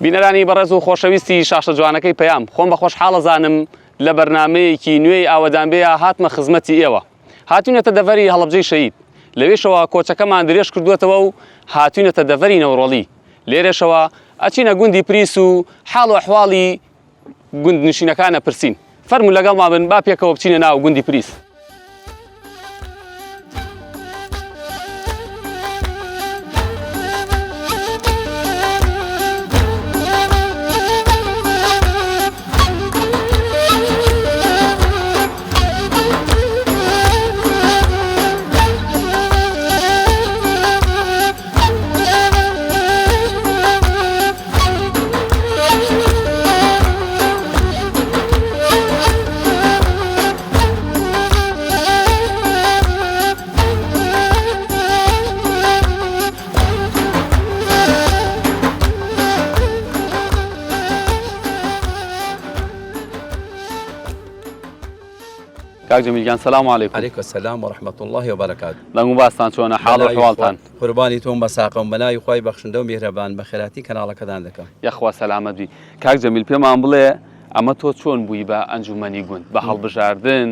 بینەرانی بەڕێز و خۆشەویستی شاشە جوانەکەی پەیام خۆم بە خۆشحاڵە زانم لە بەرنمەیەکی نوێی ئاوەدانبێە هاتمە خزمەتی ئێوە هاتوینەتە دەڤەری هەڵەبجەی شەهید، لەوێشەوە کۆچەکەمان درێژ کردووەتەوە و هاتوینەتە دەڤەری نەورۆڵی، لێرەشەوە ئەچینە گوندی پریس و حاڵ و ئەحواڵی گوندنشینەکان ئەپرسین. فەرموون لەگەڵمان بن با پێکەوە بچینە ناو گوندی پریس. کاک جەمیل گیان سلام علیکم. علیک السلام و رحمة اللە و بەرەکاته. دەنگ و باستان چۆنە حاڵ و حواڵتان؟ قوربانی تۆم بە ساقەم بە ناوی خوای بەخشندە و میهرەبان بەخێرهاتی کەناڵەکەتان دەکەم. یەخوا سەلامەت بی. کاک جەمیل پێمان بڵێ ئەمە تۆ چۆن بووی بە ئەنجومەنی گوند؟ بە هەڵبژاردن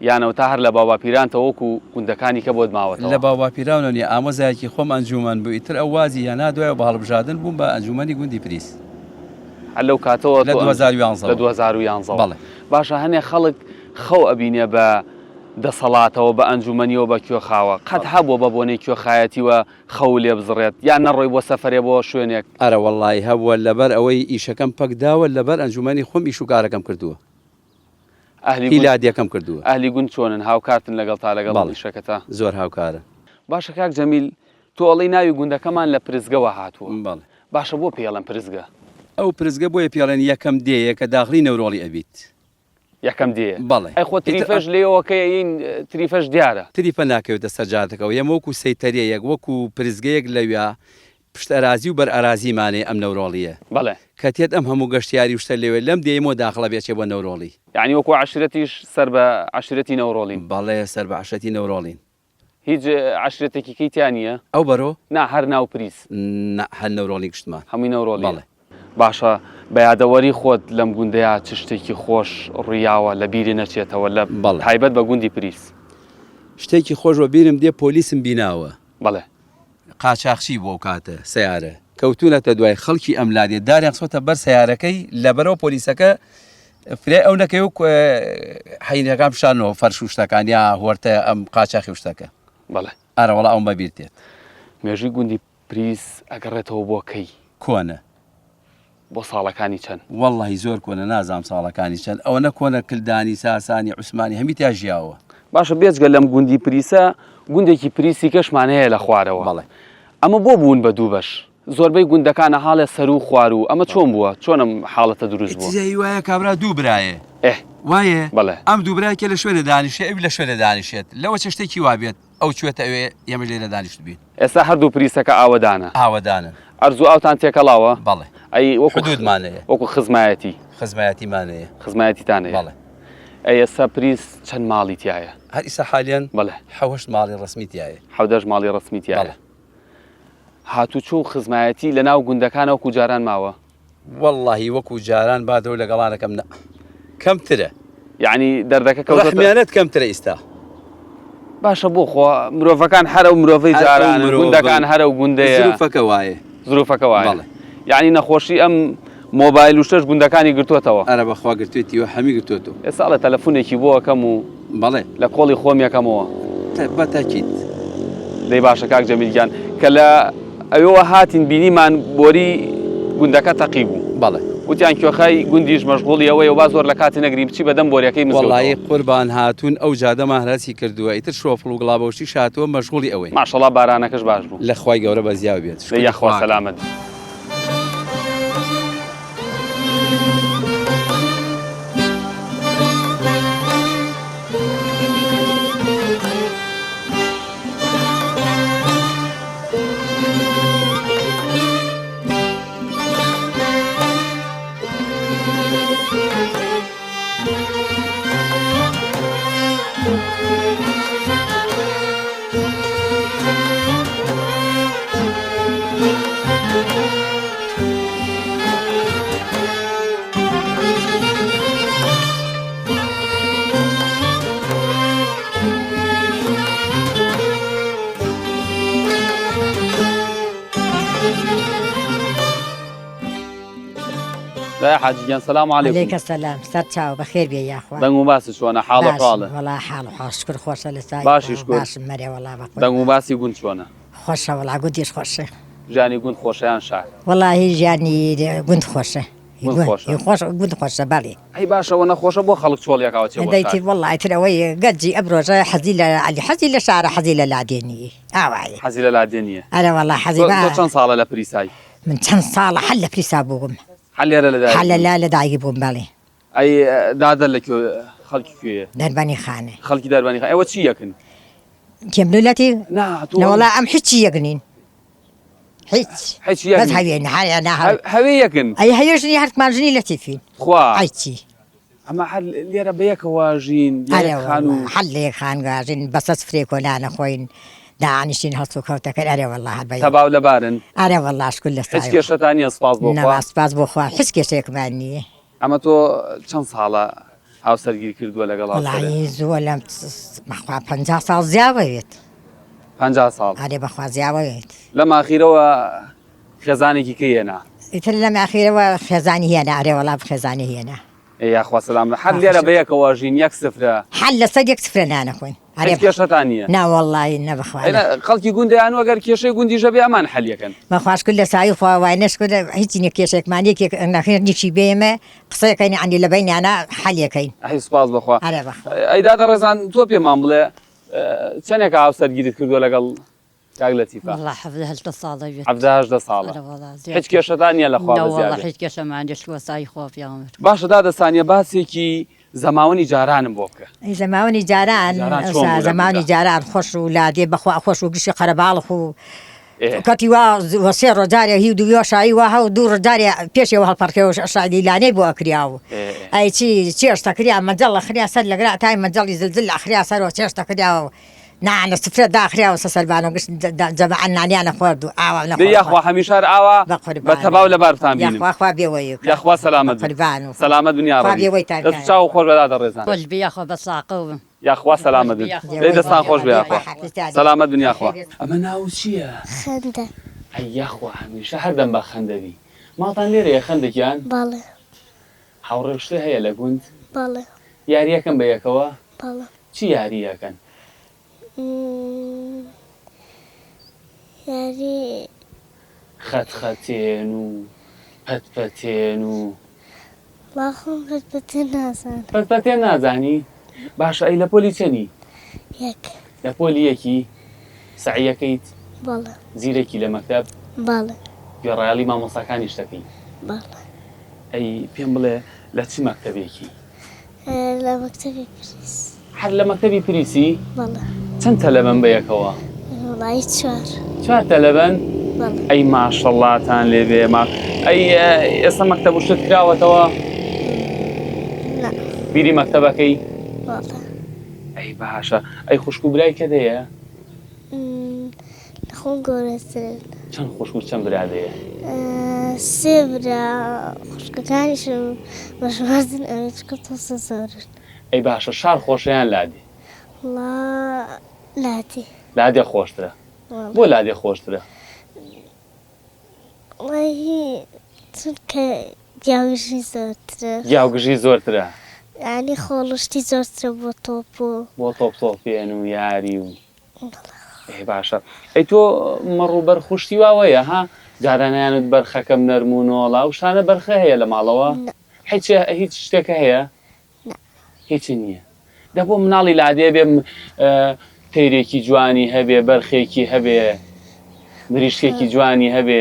یان ئەوەتا هەر لە باوباپیرانتەوە وەکو گوندەکانی کە بۆت ماوەتەوە؟ لە باوباپیرانەوە نیە ئامۆزایەکی خۆم ئەنجومەن بوو ئیتر ئەو وازی هێنا دوایەوە بە هەڵبژاردن بووم بە ئەنجومەنی گوندی پریس. هەر لەو کاتەوە لە 2011 لە 2011 بەڵێ. باشە هەنێ خەڵک خەو ئەبینێ بە دەسەڵاتەوە بە ئەنجومەنیەوە بە کوێخاوە قەت هەبووە بە بۆنەی کوێخایەتیوە خەو لێ بزڕێت یان نەڕۆی بۆ سەفەرێ بۆ شوێنێک؟ ئەرەوەڵای هەبووە لەبەر ئەوەی ئیشەکەم پەک داوە لەبەر ئەنجومەنی خۆم ئیش و کارەکەم کردووە. ئەهلی هی لادێکەم کردووە. ئەهلی گوند چۆنن هاوکارتن لەگەڵ تا لەگەڵ بەڵێ ئیشەکەتا؟ زۆر هاوکارن. باشە کاک جەمیل تۆ ئەڵێی ناوی گوندەکەمان لە پرسگەوە هاتووە بەڵێ. باشە بۆ پێی ئەڵێن پرسگە؟ ئەو پرسگە بۆیە پێی ئەڵێن یەکەم دێیە کە داخلی نەورۆڵی ئەبیت. یەکەم دێیە؟ بەڵێ. ئەی خۆ ئیتر تریفەش لێیەوە کە ئەیەین تریفەش دیارە. تریفە ناکەوێتە سەر جادەکەوە یەمە وەکوو سەیتەرەیەک وەکوو پرسگەیەک لەویا پشت ئەرازی و بەر ئەرازیمانەیە ئەم نەورۆڵییە. بەڵێ. کە تێت ئەم هەموو گەشتیاری و شتە لەوێ لەم دێیەمەوە داخڵە بێ ئەچێ بۆ نەورۆڵی. یەعنی وەکوو عەشرەتیش سەر بە عەشرەتی نەورۆڵین؟ بەڵێ سەر بە عەشرەتی نەورۆڵین. هیچ عەشرەتێکی کەی تیا نییە؟ ئەو بەرۆ؟ نا هەر ناو پریس. نا هەر نەورۆڵین گشتمان. هەمووی نەورۆڵیە؟ بەڵێ. باشە بە یادەوەری خۆت لەم گوندەیا چ شتێکی خۆش ڕوویاوە لە بیرت نەچێتەوە لە بەڵێ. تایبەت بە گوندی پریس؟ شتێکی خۆش وە بیرم دێ پۆلیسم بیناوە. بەڵێ. قاچاخچی بوو ئەو کاتە سەیارە کەوتونەتە دوای خەڵکی ئەم لادێ داریان خستۆتە بەر سەیارەکەی لەبەرەوە پۆلیسەکە فریای ئەو نەکەوێ و حەینەکان بشانەوە فەرش و شتەکان یا هۆرتە ئەم قاچاخی و شتەکە. بەڵێ. ئەرەوەڵا ئەوم بەبیر دێت. مێژووی گوندی پریس ئەگەڕێتەوە بۆ کەی؟ کۆنە. بۆ ساڵەکانی چەند؟ وەڵڵەهی زۆر کۆنە نازانم ساڵەکانی چەند ئەوەنە کۆنە کلدانی ساسانی عوسمانی هەمی تیا ژیاوە. باشە بێجگە لەم گوندی پریسە گوندێکی پریسی کەشمان هەیە لە خوارەوە بەڵێ. ئەمە بۆ بوون بە دوو بەش؟ زۆربەی گوندەکان ئەهاڵێ سەروو خواروو ئەمە چۆن بووە چۆن ئەم حاڵەتە دروست بووە؟ ئیتر وایە کابرا دوو برایە ئێه وایە بەڵێ. ئەم دوو برایە کێ لە شوێنێ دانیشێ ئەوی لە شوێنێ دانیشێت لەوەچێ شتێکی وابێت ئەو چوێتە ئەوێ ئێمەش لێرە دانیشتبین. ئێستا هەردوو پریسەکە ئاوەدانە؟ ئاوەدانن. ئەرز و ئاوتان تێکەڵاوە؟ بەڵێ. ئەی وەکو حدوودمان هەیە. وەکو خزمایەتی؟ خزمایەتیمان هەیە. خزمایەتیتان هەیە؟ بەڵێ. ئەی ئێستا پریس چەند ماڵی تیایە؟ هەر ئیستا حالیەن؟ بەڵێ. حەوهەشت ماڵی ڕەسمی تیایە. حەودەشت ماڵی ڕەسمی تیایە. بەڵێ. هاتوچۆ و خزمایەتی لە ناو گوندەکانە وەکو جاران ماوە؟ وەڵڵاهی وەکو جاران با درۆ لەگەڵا نەکەم نا کەمترە. یەعنی دەردەکە کەوتۆتە. ڕەحمیانەت کەمترە ئیستا. باشە بۆ خۆ مرۆڤەکان هەر ئەو مرۆڤەی جارانن گوندەکان هەر ئەو گوندەیە. زروفەکە وایە. زروفەکە وایە. بەڵێ. یەعنی نەخۆشی ئەم مۆبایل و شتەش گوندەکانی گرتووەتەوە. ئەرە بەخوا گرتوێتی و هەمی گرتووەتەوە. ئێستا ئەڵێ تەلەفونێکی بۆ ئەکەم و. بەڵێ. لە کۆڵی خۆم یەکەمەوە. بە تاکید. دەی باشە کاک جەمیل گیان کە لە ئەوێوە هاتین بینیمان بۆری گوندەکە تەقی بوو. بەڵێ. وتیان کوێخای گوندیش مەشغوڵی ئەوەیە و با زۆر لە کاتی نەگرین بچی بەدەم بۆریەکەی مزگەوتەوە. وەڵایی قوربان هاتوون ئەو جادەمان هەرەسی کردووە ئیتر شۆفڵ و گڵابەوشتیش هاتووە مەشغوڵی ئەوەین. ماشەڵا بارانەکەش باش بوو. لە خوای گەورە بەزیاو بێت دەی شکری یاخوا خوا ئەکەم. سەلامەت بی. دایە حاجی گیان سلام علیکم. علیک سلام سەر چاو بەخێر بێ یاخوا. دەنگ و باسی چۆنە حاڵ و حواڵت؟ وەڵا حاڵ و حاڵ شکر خۆشە لە سای باشی شکر باشم مەرێ وەڵا بەخۆی. دەنگ و باسی گوند چۆنە؟ خۆشە وەڵا گوندیش خۆشە. ژیانی گوند خۆشە یان شار؟ وەڵاهی ژیانی گوند خۆشە. گوند خۆشە. خۆش گوند خۆشە بەڵێ. ئەی باشە ئەوە نەخۆشە بۆ خەڵک چۆڵی ئەکا ئەچێ بۆ شار؟ دەی وەڵا ئیتر ئەوەی گەنجی ئەمرۆژە حەزی لە عەلی حەزی لە شارە حەزی لە لادێ نییە ئاوایە. حەزی لە لادێ نییە. ئەرێ وەڵا حەزی تۆ چەند ساڵە لە پریسای؟ من چەند ساڵە هەر لە پریسا بووم. هەر لێرە لە دایک هەر لە لە دایک بووم بەڵێ. ئەی دادە لە کوێ خەڵکی کوێیە؟ دەربەنی خانە. خەڵکی دەربەنی خانە ئێوە چی یەکن؟ کێم لولەتی؟ نا تۆ نەوەڵا ئەم هیچی یەک نین. هیچ هیچ یەک بەس هەوێ هەوێ یەکن. ئەی هەوێ ژنی هەرمان ژنی لەتیفین. خوا. ئەی چی؟ ئەمە هەر لێرە بەیەکەوە ژین ئەرێ واللە هەر لە یەک خانگا ژین بەسە سفرەی کۆنانە خۆین دانیشین هەڵس و کەوتەکەن ئەرێ واللە هەر بەیەک تەبا و لەبارن ئەرێ واللە شکر لە هیچ سایە خوا کێشەتان نییە سوپاس بۆ خوا نەوا سوپاس بۆ خوا هیچ کێشەیەکمان نییە. ئەمە تۆ چەند ساڵە هاوسەرگیر کردووە لەگەڵ هاوسەرت؟ وەڵایی زووە لەم بەخوا 50 ساڵ زیاوە بێت. 50 ساڵ؟ ئەرێ بەخوا زیاوە بێت. لەم ئاخیرەوە خێزانێکی کەی هێنا؟ ئیتر لەم ئاخیرەوە خێزانی هێنا ئەرێ وەڵا خێزانی هێنا. ئێ یاخوا سەلام هەر لێرە بەیەکەوە ژین یەک سفرە. هەر لەسەر یەک سفرە نان ئەخۆین. هیچ کێشەتان نییە؟ نا وەڵڵاهی نە بەخوا نا. خەڵکی گوند دەیان و ئەگەر کێشەی گوندیش هەبێ ئەمان حەلیەکەن. بەخوا شکر لە سایەی خوا وای نە شکر هیچ نیە کێشەیەکمان یەکێک نەخێر نیشی بێمە قسەیەکەین یەعنی لە بەینیانا حەلیەکەین. ئەی سوپاس بەخوا. ئەرێ بەخوا. ئەی دادە ڕێزان تۆ پێمان بڵێ چەنێکە هاوسەرگیریت کردووە لەگەڵ کاک لەتیفە. وەڵا حەڤدە هەژدە ساڵە بێت. حەڤدە هەژدە ساڵە. ئەرە وەڵا زیاتر. هیچ کێشەتان نییە لە خوا نە بەزیا وەڵا بێ. هیچ کێشەمان نییە شکر سای خوا پێغەمبەر. باشە دادە سانیە باسێکی زەماوەنی جارانم بۆ بکە. ئەی زەماوەنی جاران جاران چۆن بوو لە زەمانی گوندا؟ جاران خۆش و لادێ بەخوا خۆش و گشتی قەرەباڵخ و ئێ. کەتی وا وە سێ ڕۆژ جارێ هی و دوو شایی وا هەو دوو ڕۆژ جارێ پێشێ وە هەڵپەڕکێ و شادی لانەی بۆ ئەکریا و ئێ ئێ. ئەی چی چێشت ئەکریا مەجەڵ ئەخریا سەر لەگرا تای مەجەڵی زلزل ئەخریا سەرەوە چێشت ئەکریا و نانە سفرە داخرا و سەربان و گشت جەماعە نانیان ئەخوارد و ئاوا دەی یاخوا هەمیشە هەر ئاوا بە تەبا و لەبارتان بینم یاخوا خوا بێوەی بکا یاخوا سەلامەت بن قوربان و سەلامەت بن خوا یاڕەبی بێوەیتان دەست و کا چاوو خۆش بێ دادە ڕێزان. خۆش بی یاخوا بە ساقەو بم. یاخوا سەلامەت بن دەی دەستان خۆش بێ یاخوا سەلامەت بن یاخوا. ئەمە ناوت چیە؟ خەندە. ئەی یاخوا هەمیشە هەردەم بە خەندە بی ماڵتان لێرەیە خەندە گیان؟ بەڵێ. هاوڕێ و شتێ هەیە لە گوند؟ بەڵێ. یاریەکەن بە یەکەوە؟ بەڵێ. چی یاری ئەکەن؟ یاری. خەت خەتێن و پەت پەتێن و. وەڵا خۆم پەت پەتێن نازانم. پەت پەتێن نازانی؟ باشە ئەی لە پۆلی چەنی؟ یەک. لە پۆلی یەکی؟ سەعیەکەیت؟ بەڵێ. زیرەکی لە مەکتەب؟ بەڵێ. گوێڕایەڵی مامۆستاکانیش دەکەی؟ بەڵێ. ئەی پێم بڵێ لە چ مەکتەبێکی؟ لە مەکتەبی پریس. هەر لە مەکتەبی پریسی؟ بەڵێ. چەند تەلەبەن بەیەکەوە؟ وەڵایی چوار. چوار تەلەبەن؟ بەڵێ. ئەی ماشەڵاتان لێ بێ ما ئەی ئێستا مەکتەب و شت کراوەتەوە؟ نا. بیری مەکتەبەکەی؟ بەڵێ. ئەی باشە ئەی خوشک و برای کەت هەیە؟ لە خۆم گەورەترن. چەند خوشک و چەند برا دەیە؟ سێ برا خوشکەکانیشم بە ژماردن ئەوێ چونکە تۆزە زۆرن. ئەی باشە شار خۆشە یان لادێ؟ وەڵا لادێ. لادێ خۆشترە؟ بۆ لادێ خۆشترە؟ وەڵاهی چونکە گیاوگژی زۆرترە. گیاوگژی زۆرترە؟ یانی خۆڵ و شتی زۆرترە بۆ تۆپ و. بۆ تۆپ تۆپێن و یاری و. ئێ باشە ئەی تۆ مەڕ و بەرخ و شتی واوەیە ها جارانیانت بەرخەکەم نەرم و نۆڵە ئەو شتانە بەرخە هەیە لە ماڵەوە؟ نا. هیچ هیچ شتێکە هەیە؟ نا. هیچی نییە. دە بۆ مناڵی لادێ بێ تەیرێکی جوانی هەبێ بەرخێکی هەبێ مریشکێکی جوانی هەبێ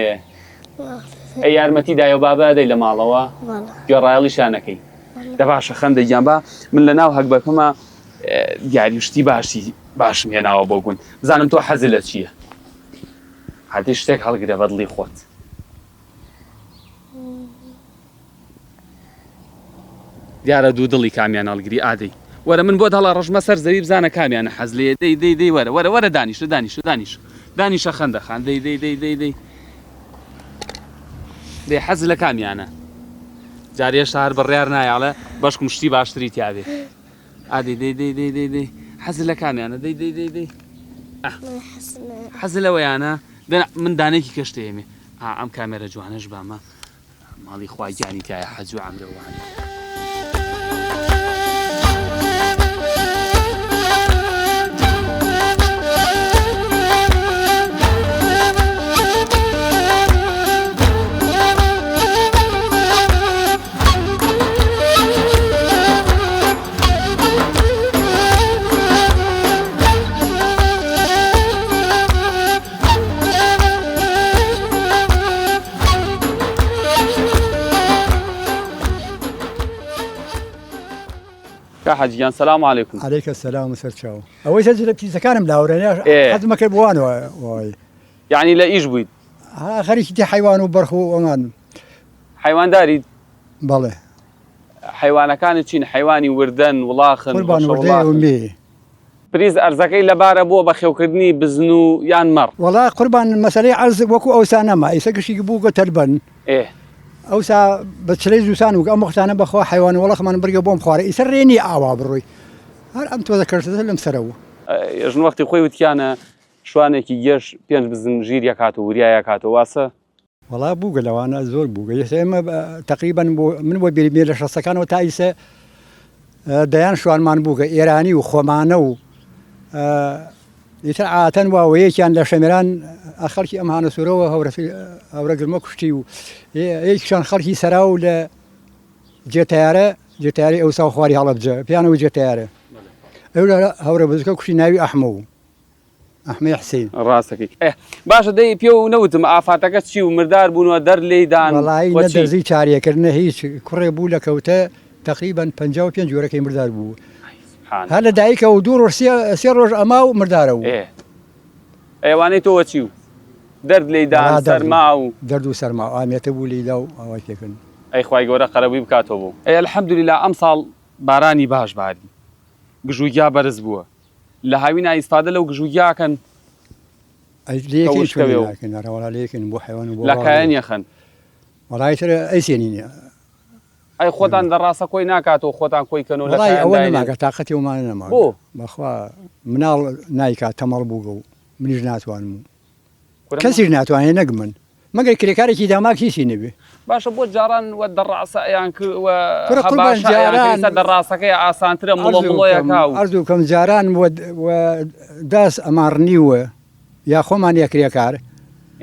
ئەی یارمەتی دایە و بابە دەی لە ماڵەوە گوێڕایەڵیشیان نەکەی دە باشە خەندە گیان با من لە ناو هەگبەکەمە دیاری و شتی باشی باشم هێناوە بۆ گوند بزانم تۆ حەزت لە چییە هەردی شتێک هەڵگرە بە دڵی خۆت دیارە دوو دڵی کامیان هەڵگری ئادەی وەرە من بۆت هەڵە ڕژمە سەر زەوی بزانە کامیانە حەز لێ دەی دەی دەی وەرە وەرە وەرە دانیشە دانیشە دانیش دانیشە خەندە خان دەی دەی دەی دەی دەی دەی حەز لە کامیانە جارێ هێشتا هەر بڕیار نایاڵێ بەشکم شتی باشتری تیاابێ ئادەی دەی دەی دەی دەی دەی حەز لە کامیانە دەی دەی دەی دەی حەز لەوەیانە من دانێکی کەشتێمێ ئەم کامێرە جوانەش بامە ماڵی خوا گیانی تایە حەج و عەمرە وانە. کا حاجی گیان سلام علیکم. علیک السلام سەر چاو ئەوەی سەر جلە پیسەکانم لاورە حەزمە کرد بوانەوە وای یعنی لە ئیش بوویت؟ خەریکی تی حیوان و بەرخ و ئەمان. حیوانداریت؟ بەڵێ. حیوانەکانت چین؟ حیوانی وردەن، وڵاخن، قوربان وردەیە و مێ. پریس ئەرزەکەی لەبارە بۆ بەخێوکردنی بزن و یان مەڕ. وەڵا قوربان مەسەلەی عەرز وەکو ئەوسا نەما ئیسە گشتی بووگە تەلبەن ئێ. ئەوسا بە چلەی زووسان وک ئەم وەختانە بەخوا حەیوان و وەڵەخمان برگە بۆم خوارە ئیسە ڕێ نیە ئاوا بڕۆی هەر ئەم تۆزە کەرتە لەم سەرەوە. ژن وەختی خۆی وتیانە شوانێکی گێژ پێنج بزن ژیر یەکات و وریا یەکاتەوە واسە؟ وەڵا بووگە لەوانە زۆر بووگە ئێستا ئێمە تقریبا بۆ من بۆ بیرمێ لە شەستەکانەوە تا ئیسە دەیان شوانمان بووگە ئێرانی و خۆمانە و ئیتر عاتەن واوە یەکیان لە شەمێران خەڵکی ئەم هانە سوورەوە هەورە گرمە کوشتی و یەکیشان خەڵکی سەرا و لە جێ تەیارە جێ تەیارەی ئەوسا و خواری هەڵەبجە پیانەوە جێ تەیارە ئەو هەورە بزکە کوشتی ناوی ئەحمە و ئەحمەی حسین. ڕاستەکەی ئێ باشە دەی پێو نەوتم ئافاتەکە چی و مردار بوون و دەرد لێی دان وەڵایی و نە چی؟ دەرزی چارێ کرد نە هیچ کوڕێ بوو لە کەوتە تەقریبەن 55 جۆرەکەی مردار بوو ئای سبحان هەر لە دایکەوە دوو ڕۆژ سێ سێ ڕۆژ ئەما و مردارە و ئێ ئەوانەی تۆ وە چی و دەرد لێی دان وەڵا دەرد و سەرما و دەرد و سەرما و ئامێتە بوو لێی دا و ئاوای پێ کردن. ئەی خوای گەورە قەرەبووی بکاتەوە بۆ. ئەی الحمدللە ئەمساڵ بارانی باش باری گژوگیا بەرز بووە لە هاوینا ئیسفادە لەو گژوگیا کەن کە وشکەوێ و لە کایەن یەخەن. ئەی خۆتان دە ڕاسە کۆی ناکاتەوە خۆتان کۆی کەن و لە کایەن داینێن بۆ؟ مناڵ نایکا تەمەڵ بووگە و منیش ناتوانم و کەسیش ناتوانێ نەک من مەگەر کرێکارێکی داماک هیچی نەبێ. باشە بۆ جاران وە دەڕاسە ئەیان کرد وە کورە قوربان هەباشە ئەیان کرد جاران ئێستا دەڕاسەکەی ئاسانترە مڵۆ عەرزو مڵۆیەکا کەم و. عەرزو کەم جاران وە وە داس ئەمان ڕنیوە یا خۆمان یا کرێکار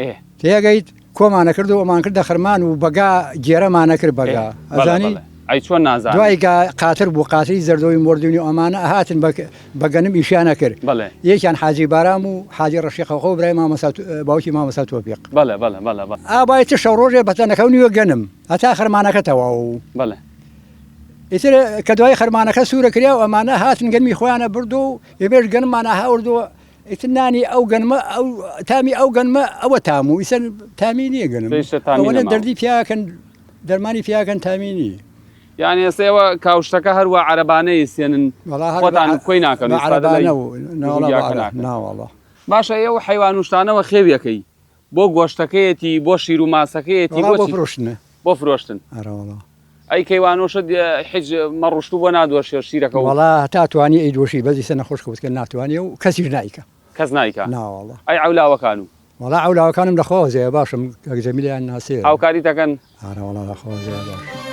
ئێ. تێگەیت کۆمانە کرد و ئەمان کردە خەرمان و بەگا گێرەمانە کرد ئێ بەگا بەڵێ ئەزانی بەڵێ ئەی چۆن نازانم. دوای گا قاتر بوو قاتری زەردۆی مۆردینی و ئەمانە ئەهاتن بە بە گەنم ئیشیان ئەکرد بەڵێ. یەکیان حاجی بارام و حاجی ڕەشی قەوقە و برای مامۆستا باوکی مامۆستا تۆفیق. بەڵێ بەڵێ بەڵێ بەڵێ. ئابای چ شەو ڕۆژێ بە تەنەکە و نیوە گەنم هەتا خەرمانەکە تەواو بوو. بەڵێ. ئیتر کە دوای خەرمانەکە سوورە کریا و ئەمانە هاتن گەنمی خۆیانە برد و ئێمەش گەنممان هاورد و ئیتر نانی ئەو گەنمە ئەو تامی ئەو گەنمە ئەوە تام و ئیسەر تامی نییە گەنم. ئیسە تامی ئەوەنە نەماوە. دەردی پیاکەن دەرمانی پیاکەن تامی نییە. یانی ئێستا ئێوە کاوشتەکە هەر وە عەرەبانە ئیسێنن وەڵا هەر خۆتان کۆی ناکەن بە ئیسفادە لە عەرەبانە و ناوەڵا بە گژوگیاکە عەرە ناکەن. ناوەڵا. باشە ئێوە حەیوان و شتانەوە خێویەکەی بۆ گۆشتەکەیەتی بۆ شیر و ماسەکەیەتی وەڵا بۆ بۆ چی؟ فرۆشتنە. بۆ فرۆشتن. ئەرەوەڵا. ئەی کەیوانۆشت حیچ مەڕوشت و بۆ نادۆشێ شیرەکە و. وەڵا هەتا توانی ئەیدۆشی بەس ئیسە نەخۆش کەوتگە ناتوانێ و کەسیش نایکا. کەس نایکا؟ ناوەڵا. ئەی عەولاوەکان و. وەڵا عەولاوەکانم لە خواوە زێیە باشم کاک جەمیلیان ناسێ. هاوکاریت ئەکەن؟ ئارەوەڵا لە خواوە زێیە باشم.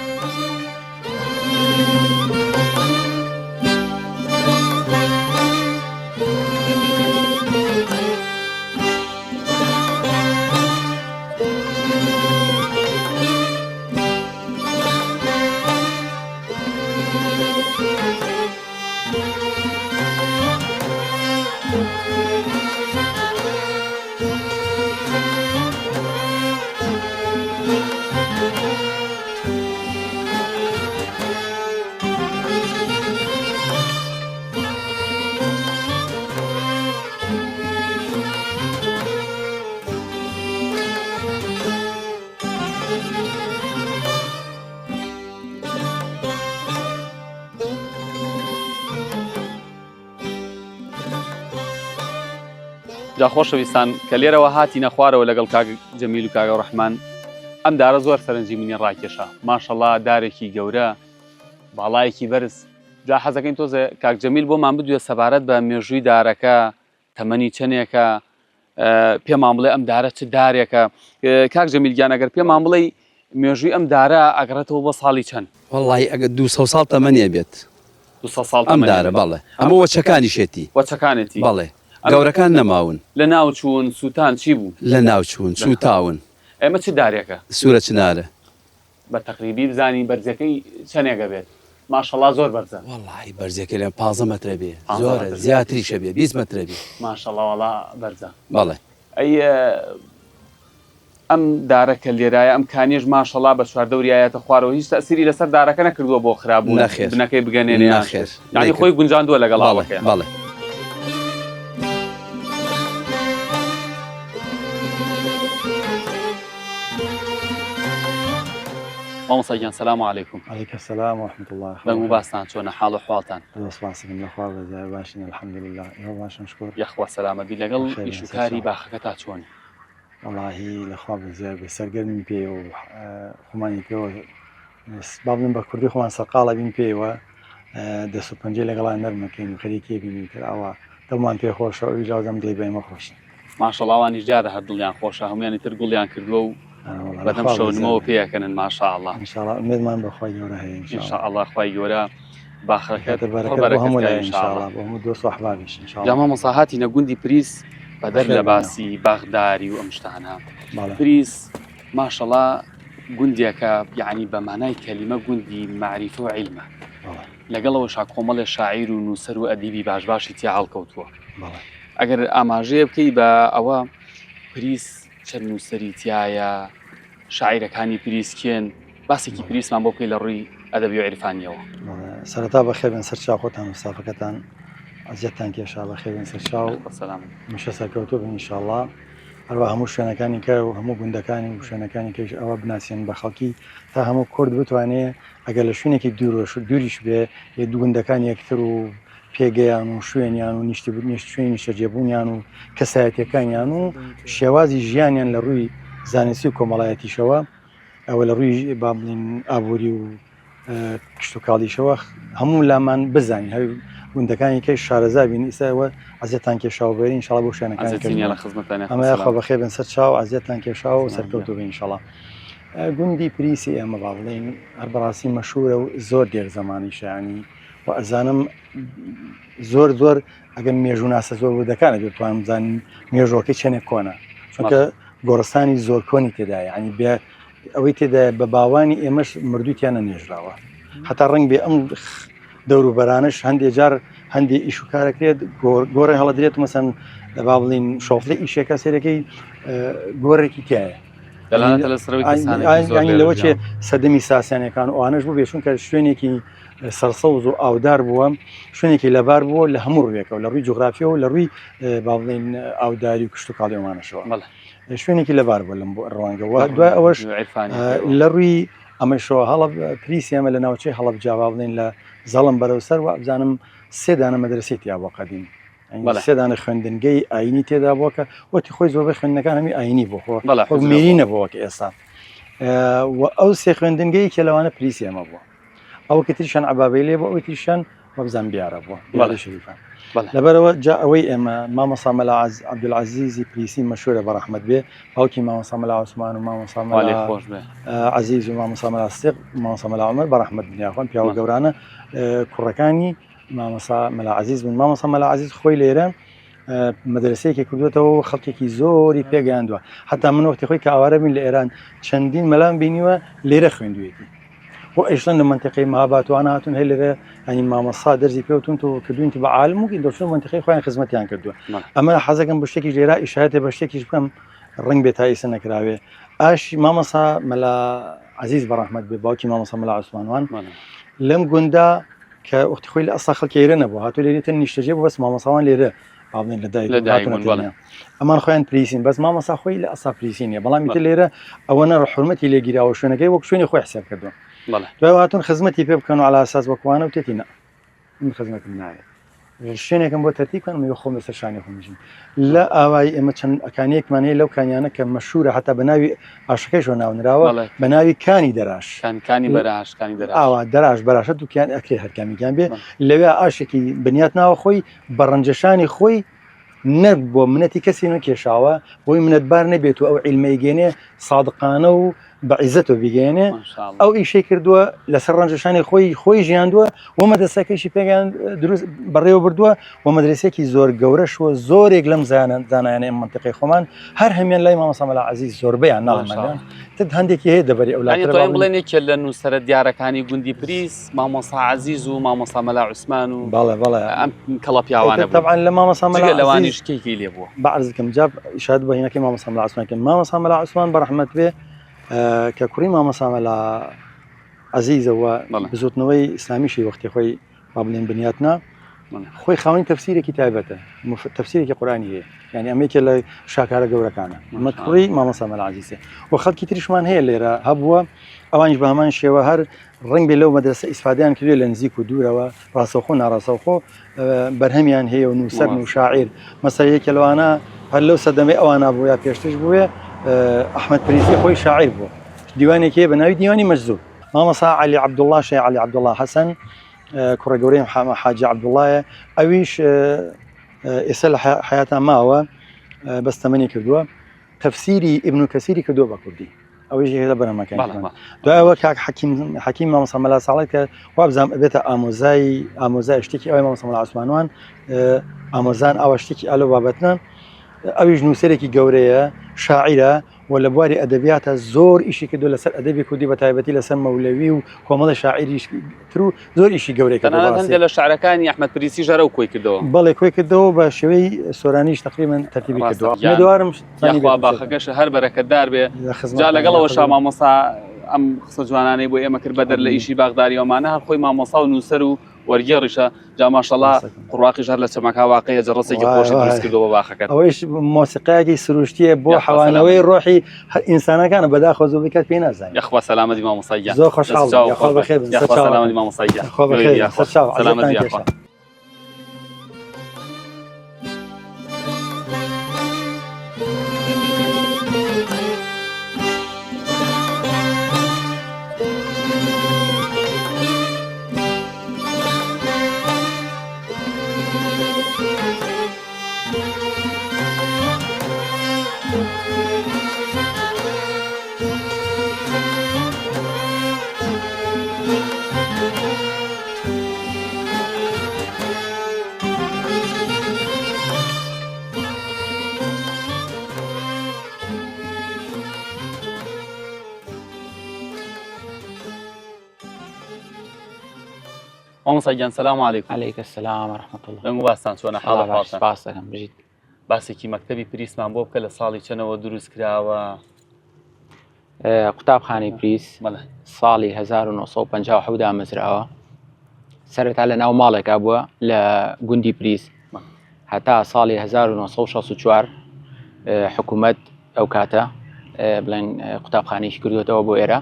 جا خۆشەویستان کە لێرەوە هاتینە خوارەوە لەگەڵ کاک جەمیل و کاگە ڕەحمان ئەم دارە زۆر سەرنجی منی ڕاکێشا ماشەڵا دارێکی گەورە باڵایەکی بەرز جا حەزەکەین تۆزێ کاک جەمیل بۆمان بدوێ سەبارەت بە مێژووی دارەکە تەمەنی چەندێکە پێمان بڵێ ئەم دارە چ دارێکە کاک جەمیل گیان ئەگەر پێمان بڵێ مێژووی ئەم دارە ئەگەڕێتەوە بۆ ساڵی چەند؟ وەڵڵاهی ئەگەر 200 ساڵ تەمەنی بێت 200 ساڵ ئەم دارە بەڵێ ئەمە وەچەکانیشێتی وەچەکانێتی بەڵێ گەورەکان نەماون لە ناو چوون سووتان چی بوو؟ لە ناو چوون سووتاون ئێمە چ دارێکە؟ سوورە چنارە بە تەقریبی بزانین بەرزیەکەی چەنێک ئەبێت ماشەڵا زۆر بەرزە. وەڵاهی بەرزیەکەی لە 15 مەترە بێ زۆرە زیاتریشە بێ 20 مەترە بێ. ماشەڵا وەڵا بەرزە. بەڵێ. ئەی ئەم دارە کە لێرایە ئەم کانیەش ماشەڵا بە چواردەوریایەتە خوارەوە هیچ تەئسیری لەسەر دارەکە نەکردووە بۆ خراپبوون نەخێر بنەکەی بگەنێنێ یان نەخێر شتێک یانی خۆی گونجاندووە لەگەڵ بەڵێ ئاوەکەیا. بەڵێ. مامۆستا گیان سلام علیکم. علیک السلام و رحمة اللە دەنگ و باستان چۆنە حاڵ و حواڵتان؟ زۆر سپاسەکەم لە خوا بەزیای باشین الحمدللە ئێوە باشن شکور؟ یەخوا سەلامەت بی لەگەڵ بەخێر ئیش بێن و کاری سەرچاو. باخەکەتا چۆنی؟ وەڵاهی لە خوا بەزیای بێ سەرگەرمین پێی و خۆمانی پێوە با بڵێم بە کوردی خۆمان سەرقاڵ ئەبین پێیوە دەست و پەنجەی لەگەڵا نەرمەکەین و خەریکی بین تر ئەوە دڵمان پێ خۆشە ئەویش لاوزەم دڵی بە ئێمە خۆشە. ماشەڵا ئەوانیش دیارە هەر دڵیان خۆشە هەموویانی تر گوڵیان کردووە و بەدەم شەونمەوە پێئەکەنن ماشاءاللە. ان شاء اللە ئومێدمان بە خوای گەورە هەیە ان شاء اللە خوای گەورە باخەکەت پڕ بەرەکەت بۆ هەموو لایەک ان شاء اللە بۆ هەموو دۆست و ئەحبابیش ان شاء اللە. جا مامۆستا هاتینە گوندی پریس بەدەر لە باسی باخداری و ئەم شتانە پریس ماشەڵا گوندێکە یعنی بە مانای کەلیمە گوندی مەعریفە و عیلمە لەگەڵەوەشا کۆمەڵێ شاعیر و نووسەر و ئەدیبی باش باشی تیا هەڵکەوتووە. ئەگەر ئاماژەیە بکەی بە ئەوە پریس چەند نووسەری تایە شاعیرەکانی پریس کێن باسێکی پریسمان بۆ بکەی لە ڕووی ئەدەبی و عیرفانیەوە. سەرەتا بەخێر بێن سەر چاو خۆتان و ستافەکەتان ئەزیەتتان کێشا بەخێر بێن سەر چاو هەمیشە سەرکەوتوو بن ئینشاڵڵا هەروە هەموو شوێنەکانی کە و هەموو گوندەکانی و شوێنەکانی کەش ئەوە بناسیێن بە خەڵکی تا هەموو کورد بتوانێ ئەگەر لە شوێنێکی دوورۆش دووریش بێ یە گوندەکان یەکتر و پێگەیان و شوێنیان و نیشتی شوێنی نیشتەجێبوونیان و کەسایەتیەکانیان و شێوازی ژیانیان لە ڕووی زانستی و کۆمەڵایەتیشەوە ئەوە لە ڕووی با بڵین ئابووری و کشتتوکاڵیشەوە هەموو لامان بزانین هەر گوندەکانی کەی شارەزا بین ئیستا ئەوە ئەزیەتان کێشاوە بێرین ئینشاڵڵا بۆ شوێنەکانی لە خزمەتان ئەمە یاخوا بەخێر بن سەر چاو ئەزیەتان کێشاوە و سەرکەوتوو بن ئینشاڵڵا گوندی پریسی ئێمە با بڵێین هەر بەڕاستی مەشهورە و زۆر دێر زەمانیشە ینی و ئەزانم زۆر زۆر ئەگەر مێژووناسە زۆر وردەکانە بتوانم بزانین مێژوەکەی چەندێک کۆنە چونکە گۆڕستانی زۆر کۆنی تێدایە ینی بێ ئەوەی تێدایە بە باوانی ئێمەش مردووتیان نەنێژراوە هەتا ڕنگ بێ ئەم دەوروبەرانش هەندێ جار هەندێ ئیش و کارەکرێت گۆڕێ هەڵەدرێت مەسەن با بڵین شۆفڵی ئیشێکە سێرەکەی گۆڕێکی تایە لەوە چێ سەدەمی ساسانەکان ئەوانش بوو بێ چونکە شوێنێکی سەرسەوز و ئاودار بووە، شوێنێکی لەبار بووە لە هەموو ڕوویەکەوە، لە ڕووی جوغرافیەوە لە ڕووی با بڵێین ئاوداری و کشتوکاڵی ئەوانەشەوە شوێنێکی لەبار بووە لەم ڕوانگەوە. دوای ئەوەش لە ڕووی ئەمەشەوە هەڵب پریسی ئەمە لە ناوچەی هەڵەبجە با بڵێین لە زەڵم بەرەو سەر وابزانم سێ دانە مەدرەسەی تیا بووە قەدیم. سێ دانە خوێندنگەی ئاینی تێدا بووە کە وەتی خۆی زۆربەی خوێندنەکان هەمی ئاینی بوو خۆ میری نەبووە کە ئێستا و ئەو سێ خوێندنگەی کە لەوانە پریسی ئەمە بووە. ئەوە کە تریشان عەبابەی لێ بوو ئەوی تریشان وەبزان بیارە بووە بیارە شەریفە لەبەرەوە جا ئەوەی ئێمە مامۆستا مەلا عەبدولعەزیزی پریسی مەشهورە بە ڕەحمەت بێ باوکی مامۆستا مەلا عوسمان و مامۆستا مەلا عەزیز و مامۆستا مەلا سیق مامۆستا مەلا عومەر بە ڕەحمەت بن یاخوان پیاوە گەورانە کوڕەکانی مامۆستا مەلا عەزیز بوون مامۆستا مەلا عەزیز خۆی لێرە مەدرسەیەکی کردوێتەوە و خەڵکێکی زۆری پێگەیاندووە حتا من وەختی خۆی کە ئاوارە بین لە ئێران چەندین مەلام بینیوە لێرە خوێندوێتی. بۆ ئەیشڵێن لە مەنتیقەی مهابات وانە هاتوون هەی لەوێ ینی مامۆستا دەرزی پێوتون تۆ کردوینتی بە عالم و دەچون مەنتیقەی خۆیان خزمەتیان کردووە ئەمە حەزەکەم بە شتێکی لێرا ئیشارەتێ بە شتێکیش بکەم ڕنگ بێ تا ئیسە نەکراوێ ئاش مامۆستا مەلا عەزیز بە ڕەحمەت بێ باوکی مامۆستا مەلا عوسمانوان لەم گوندا کە وەختی خۆی لە ئەسا خەڵکی ئێرە نەبوو هاتوو لێرە تن نیشتەجێ بوو بەس مامۆساوان لێرە با بڵێن لە دایک بوون ئەمان خۆیان پریسین بەس مامۆسا خۆی لە ئەسا پریسی نیە بەڵام ئیتر لێرە ئەوە نە حرمەتی لێگیراوە شوێنەکەی وەک شوێنی خۆی حساب کردووە دوای هاتون خزمەتی پێ بکەن و علا ئەساس وەکوانە و تێتی نا من خزمەتم ناوێت شوێنێکم بۆ تەرتیب کەن من خۆم لەسەر شانی خۆم بژیم لە ئاوایی ئێمە چەند ئەکانیەکمان هەیە لەو کانیانە کە مەشهورە هەتا بە ناوی ئاشەکەیشەوە ناونراوە بە ناوی کانی دەراش کانی بەراش کانی دەراش ئاوا دەراش بەراشە دووکیان ئەکرێ هەرکامیان بێ لەوێ ئاشێکی بنیات ناوە خۆی بە ڕەنجەشانی خۆی نەک بۆ منەتی کەسی نەکێشاوە بۆی منەتبار نەبێت و ئەو عیلمەی گەێنێ سادقانە و بە عیزەتەوە بیگەێنێ ئەو ئیشەی کردووە لەسەر ڕەنجەشانی خۆی خۆی ژیاندووە و مەدرسەکەیشی پێگەیان دروست بەڕێوە بردووە و مەدرسێکی زۆر گەورەش و زۆرێک لەم زانە زانایانەی ئەم منطقەی خۆمان هەر هەمیان لای مامۆستا مەلا عەزیز زۆربەیان ناڵێم تد هەندێکی هەیە دەبەری ئەو لاتر توانین بڵێن یەکێ لە نووسەرە دیارەکانی گوندی پریس مامۆستا عەزیز و مامۆستا مەلا عوسمان و بەڵێ بەڵێ ئەم کەڵە پیاوانە بوون. طبعا لە مامۆستا مەلا جگە لەوانیش کێکی لێ بووە بە عەرز بکەم جا ئیشارەت بە هینەکەی مامۆستا مەلا عوسمان کەم مامۆستا مەلا عوسمان بە ڕەحمەت بێ کە کوڕی مامۆستا مەلا عەزیزە و بزوتنەوەی ئیسلامیشی وەختی خۆی با بڵێن بنیاتنا خۆی خاوەنی تەفسیرێکی تایبەتە تەفسیرێکی قورئانی هەیە یعنی ئەمە یەکێ لە شاکارە گەورەکانە ئەمە کوڕی مامۆستا مەلا عەزیزە و خەڵکی تریشمان هەیە لێرە هەبووە ئەوانیش بە هەمان شێوە هەر ڕنگ بێ لەو مەدرسە ئیسفادیان کردوێ لە نزیک و دوورەوە ڕاستەوخۆ ناڕاستەوخۆ بەرهەمیان هەیە و نووسەر و شاعیر مەسەر یەکێ لەوانە هەر لەو سەردەمەی ئەوانە بوو یا پێشترش بووێ ئەحمەد پریسی خۆی شاعیر بوو دیوانێکی هەیە بە ناوی دیوانی مەجزوب مامۆستا عەلی عەبدوڵڵا شێ عەلی عەبدوڵڵا حەسەن کوڕە گەورەی حاجی عەبدوڵڵایە ئەویش ئێستا لە حیاتا ماوە بەس تەمەنی کردووە تەفسیری ئیبن کەسیری کردووە بە کوردی ئەوەیش یەکێک لە بەرهەمەکانی دوایەوە کاک حەکیم حەکیم مامۆستا مەلا ساڵح کە وابزانم ئەبێتە ئامۆزای ئامۆزای شتێکی ئەوەی مامۆستا مەلا عوسمانوان ئامۆزان ئاوا شتێکی ئالۆ بابەتنە ئەویش نووسەرێکی گەورەیە شاعیرە و لە بواری ئەدەبیاتە زۆر ئیشی کردو لەسەر ئەدەبی کوردی بە تایبەتی لەسەر مەولەوی و کۆمەڵی شاعیریش تر و زۆر ئیشی گەورەی کردووە تەنانەت بەڕاستی. هەندێک لە شعرەکانی ئەحمەد پریسی ژەرە و کۆی کردەوە. بەڵێ کۆی کردەوە بە شێوەی سۆرانیش تەقریبەن تەرتیبی ڕاستە کردووە. گیان. ئومێدەوارم توانی یاخوا بێتم باخەکەش هەر بەرەکەتدار بێ. لە خزمەتتان جا لەگەڵ ئەوەشا یاخوا. مامۆستا ئەم قسە جوانانەی بۆ ئێمە کرد بەدەر لە ئیشی باخداری ئەمانە هەر خۆی مامۆستا و نووسەر و وەرگێڕیشە جا ماشەڵا قوڕاقیش هەر لە چەمەکە واقعە جەڕسێکی خۆشی دروست کردەوە بۆ باخەکەت. ئەوەیش مۆسیقایەکی سروشتیە بۆ حەوانەوەی ڕۆحی هەر ئینسانەکانە بەداخەوە زۆربەی کات پێی نازانین. یاخوا سەلامەتی مامۆستا گیان. زۆر خۆشحاڵ بووم. یاخوا بەخێر بن. یاخوا سەلامەتی مامۆستا گیان. یاخوا بەخێر بن. سەرچاو. سەلامەتی عەزێتتان یاخوا. کێشا. مامۆستا گیان سلام علیکم. علیک السلام و رحمة الله. دەنگ و باستان چۆنە حاڵ وەڵا باش حاڵتان؟ سپاس دەکەم بژیت. باسێکی مەکتەبی پریسمان بۆ بکە لە ساڵی چەنەوە دروست کراوە؟ قوتابخانەی پریس بەڵێ. ساڵی 1957 دامەزراوە. سەرەتا لە ناو ماڵێکا بووە لە گوندی پریس هەتا ساڵی 1964 حکوومەت ئەو کاتە بڵێن قوتابخانەیەکی کردوێتەوە بۆ ئێرە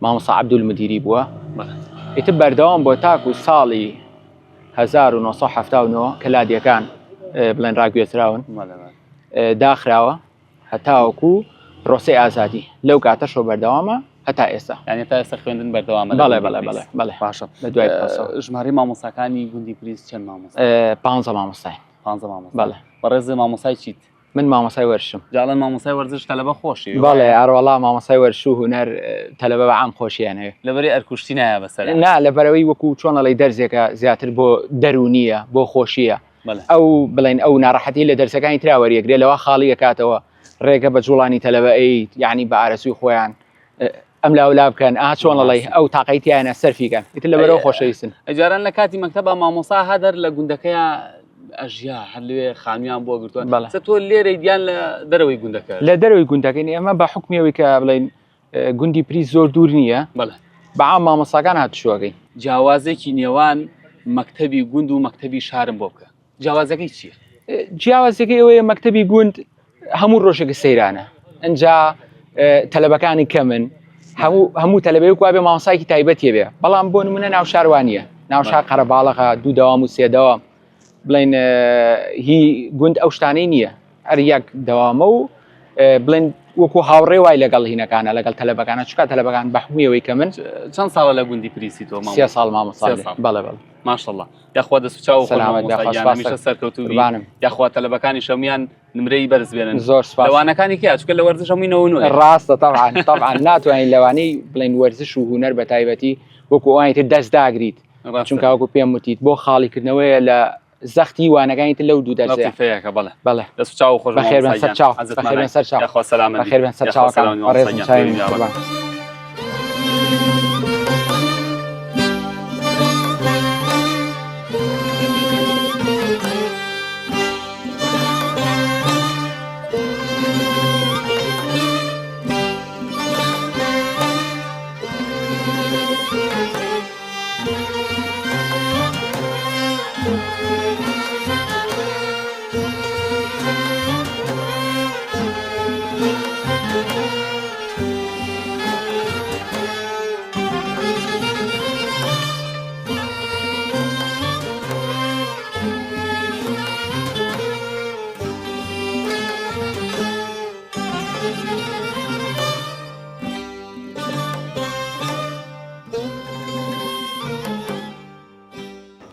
مامۆستا عەبدول مدیری بووە ئیتر بەردەوام بۆ تاکو ساڵی 1970 کە لادیەکان بڵێن ڕاگوێزراون داخراوە هەتاوەکو پرۆسەی ئازادی لەو کاتەشەوە بەردەوامە هەتا ئێستا یعنی تا ئێستا خوێندن بەردەوامە بەڵێ بەڵێ بەڵێ بەڵێ باشە لە دوای پرۆسەوە. ژمارەی مامۆستاکانی گوندی پریس چەند مامۆستا پانزە مامۆستاین پانزە مامۆستا بەڵێ بەڕێز مامۆستای چیت من مامۆستای وەرشم. جا ئەڵێن مامۆستای وەرزش تەلەبە خۆشی بەڵێ ئەڕوەڵا مامۆستای وەرش و هونەر تەلەبە بە عام خۆشیان هەیە. لەبەری ئەرکوشتی نایە بەسەرا. نا لەبەرەوەی وەکو چۆن ئەڵێی دەرزێکە زیاتر بۆ دەروونیە بۆ خۆشیە ئەو بڵێن ئەو ناڕەحەتی لە دەرسەکانی ترا وەریەگرێ لەوە خاڵی ئەکاتەوە ڕێگە بە جوڵانی تەلەبە ئەیت یعنی بە ئارەزووی خۆیان. ئەم لاولا بکەن ئا چۆن ئەڵێی ئەو تاقەی تیانە سەرفیکەن ئیتر لەبەرەوە خۆشەویستن. جاران لە کاتی مەکتەبا مامۆستا هەدەر لە گوندەکەیا ئەژیا هەر لەوێ خانویان بۆ گرتووە بەڵێ. سە تۆ لێرەی دیان لە دەرەوەی گوندەکە لە دەرەوەی گوندەکەین ئێمە بە حوکمی ئەوەی کە بڵێین گوندی پریس زۆر دوور نییە بەڵێ بە عام مامۆستاکان هاتوچۆ ئەکەین. جیاوازێکی نێوان مەکتەبی گوند و مەکتەبی شارم بۆ بکە جیاوازەکەی چییە؟ جیاوازەکەی ئەوەیە مەکتەبی گوند هەموو ڕۆژێک سەیرانە ئەجا تەلەبەکانی کەمن هەموو هەموو تەلەبەیەک وابێ مامۆسایەکی تایبەتی بێ بەڵام بۆ نمونە ناوشاروانیە ناوشار قەرەباڵغە دوو دەوام و سێ دەوام بڵێن هی گوند ئەو شتانەی نییە هەر یەک دەوامە و بڵێن وەکو هاوڕێ وای لەگەڵ هینەکانە لەگەڵ تەلەبەکانە چکا تەلەبەکان بەحکومیەوەی کە من چەند ساڵە لە گوندی پریسی تۆ سێ ساڵ مامۆستا بەڵێ بەڵێ ماشەڵڵا یاخوا دەست و چاو سەلامەت خۆش یاخوا مامۆستا گیان سپاس هەمیشە سەرکەوتوو بی قوربانم یاخوا تەلەبەکانی شەمیان نمرەی بەرز بێنن زۆر سپاس لەوانەکانی کیا چونکە لە وەرزش هەمووی نەوە نۆیە ڕاستە طبعا طبعا ناتوانین لەوانەی بڵێن وەرزش و هونەر بە تایبەتی وەکو ئەوانی تر دەست داگریت ڕاستە چونکە وەکو پێم وتیت بۆ خاڵیکردنەوەیە لە زەختی وانەکانی تر لەو دوو دەرسەیە لەتیفەیەکە بەڵێ بەڵێ دەست و چاو خۆش بەخێر بێن مامۆستا سەر گیان چاو عەزێتمان بەخێر بێن سەر چاو یاخوا سەلامەت بی بەخێر بێن سەر یاخوا چاوەکان سەلامەت مامۆستا بەڕێزم گیان چاوی تۆی من یاڕەبی قوربان.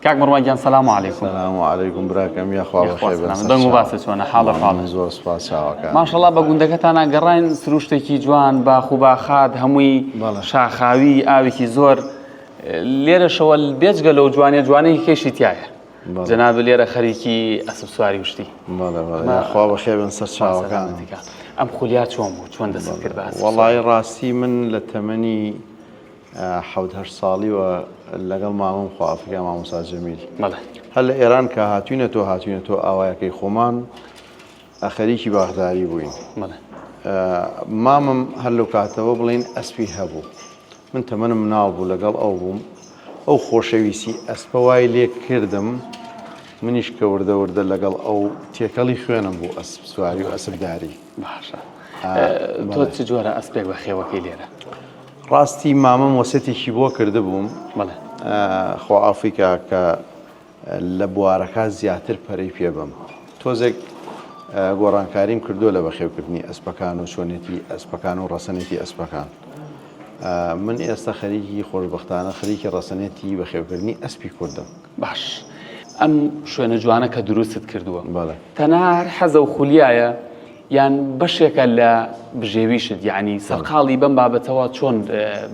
کاک مروان گیان سلام علیکم سلام علیکم براکەم یاخوا یاخوا بەخێر بن سلام دەنگ و باسە چۆنە حاڵە فاڵە زۆر سپاس چاوەکان ماشەڵا بە گوندەکەتانە گەڕاین سروشتێکی جوان باخ و باخات هەمووی بەڵێ. شاخاوی ئاوێکی زۆر لێرەشەوە بێجگە لەو جوانیە جوانەیەکی کەشی تایە بەڵێ. جەناب لێرە خەریکی ئەسپ سواری و شتی بەڵێ بەڵێ یاخوا بەخێر بن سەر چاوەکان سەلامەتیکە ئەم خولیا چۆن بوو چۆن دەست کرد بە ئەسپ وەڵی سواری؟ ڕاستی من لە تەمەنی حەوت هەشت ساڵیوە لەگەڵ مامم خوا ئەفریقا مامۆستا جەمیل بەڵێ هەر لە ئێران کە هاتوینەتەوە هاتوینەتەوە ئاوایەکەی خۆمان خەریکی باخداری بووین بەڵێ مامم هەر لەو کاتەوە بڵین ئەسپی هەبوو من تەمەنم مناڵ بوو لەگەڵ ئەو بووم ئەو خۆشەویستی ئەسپە وای لێ کردم منیش کە وردە وردە لەگەڵ ئەو تێکەڵی خوێنم بوو ئەسپ سواری و ئەسپداری باشە تۆ چ جۆرە ئەسپێک بە خێوەکەی لێرە؟ ڕاستی مامەم وەسێتێکی بۆ کردبووم بەڵێ خوا ئافریکا کە لە بوارەکە زیاتر پەرەی پێ بەم تۆزێک گۆڕانکاریم کردووە لە بەخێوکردنی ئەسپەکان و چۆنێتی ئەسپەکان و ڕەسەنێتی ئەسپەکان من ئێستا خەریکی خۆشببختانە خەریکی ڕەسەنێتی بەخێوکردنی ئەسپی کوردم باش ئەم شوێنە جوانە کە دروستت کردووە بەڵێ تەنها هەر حەزە و خولیایە یان بەشێکە لە بژێویشت یعنی سەرقاڵی بەم بابەتەوە چۆن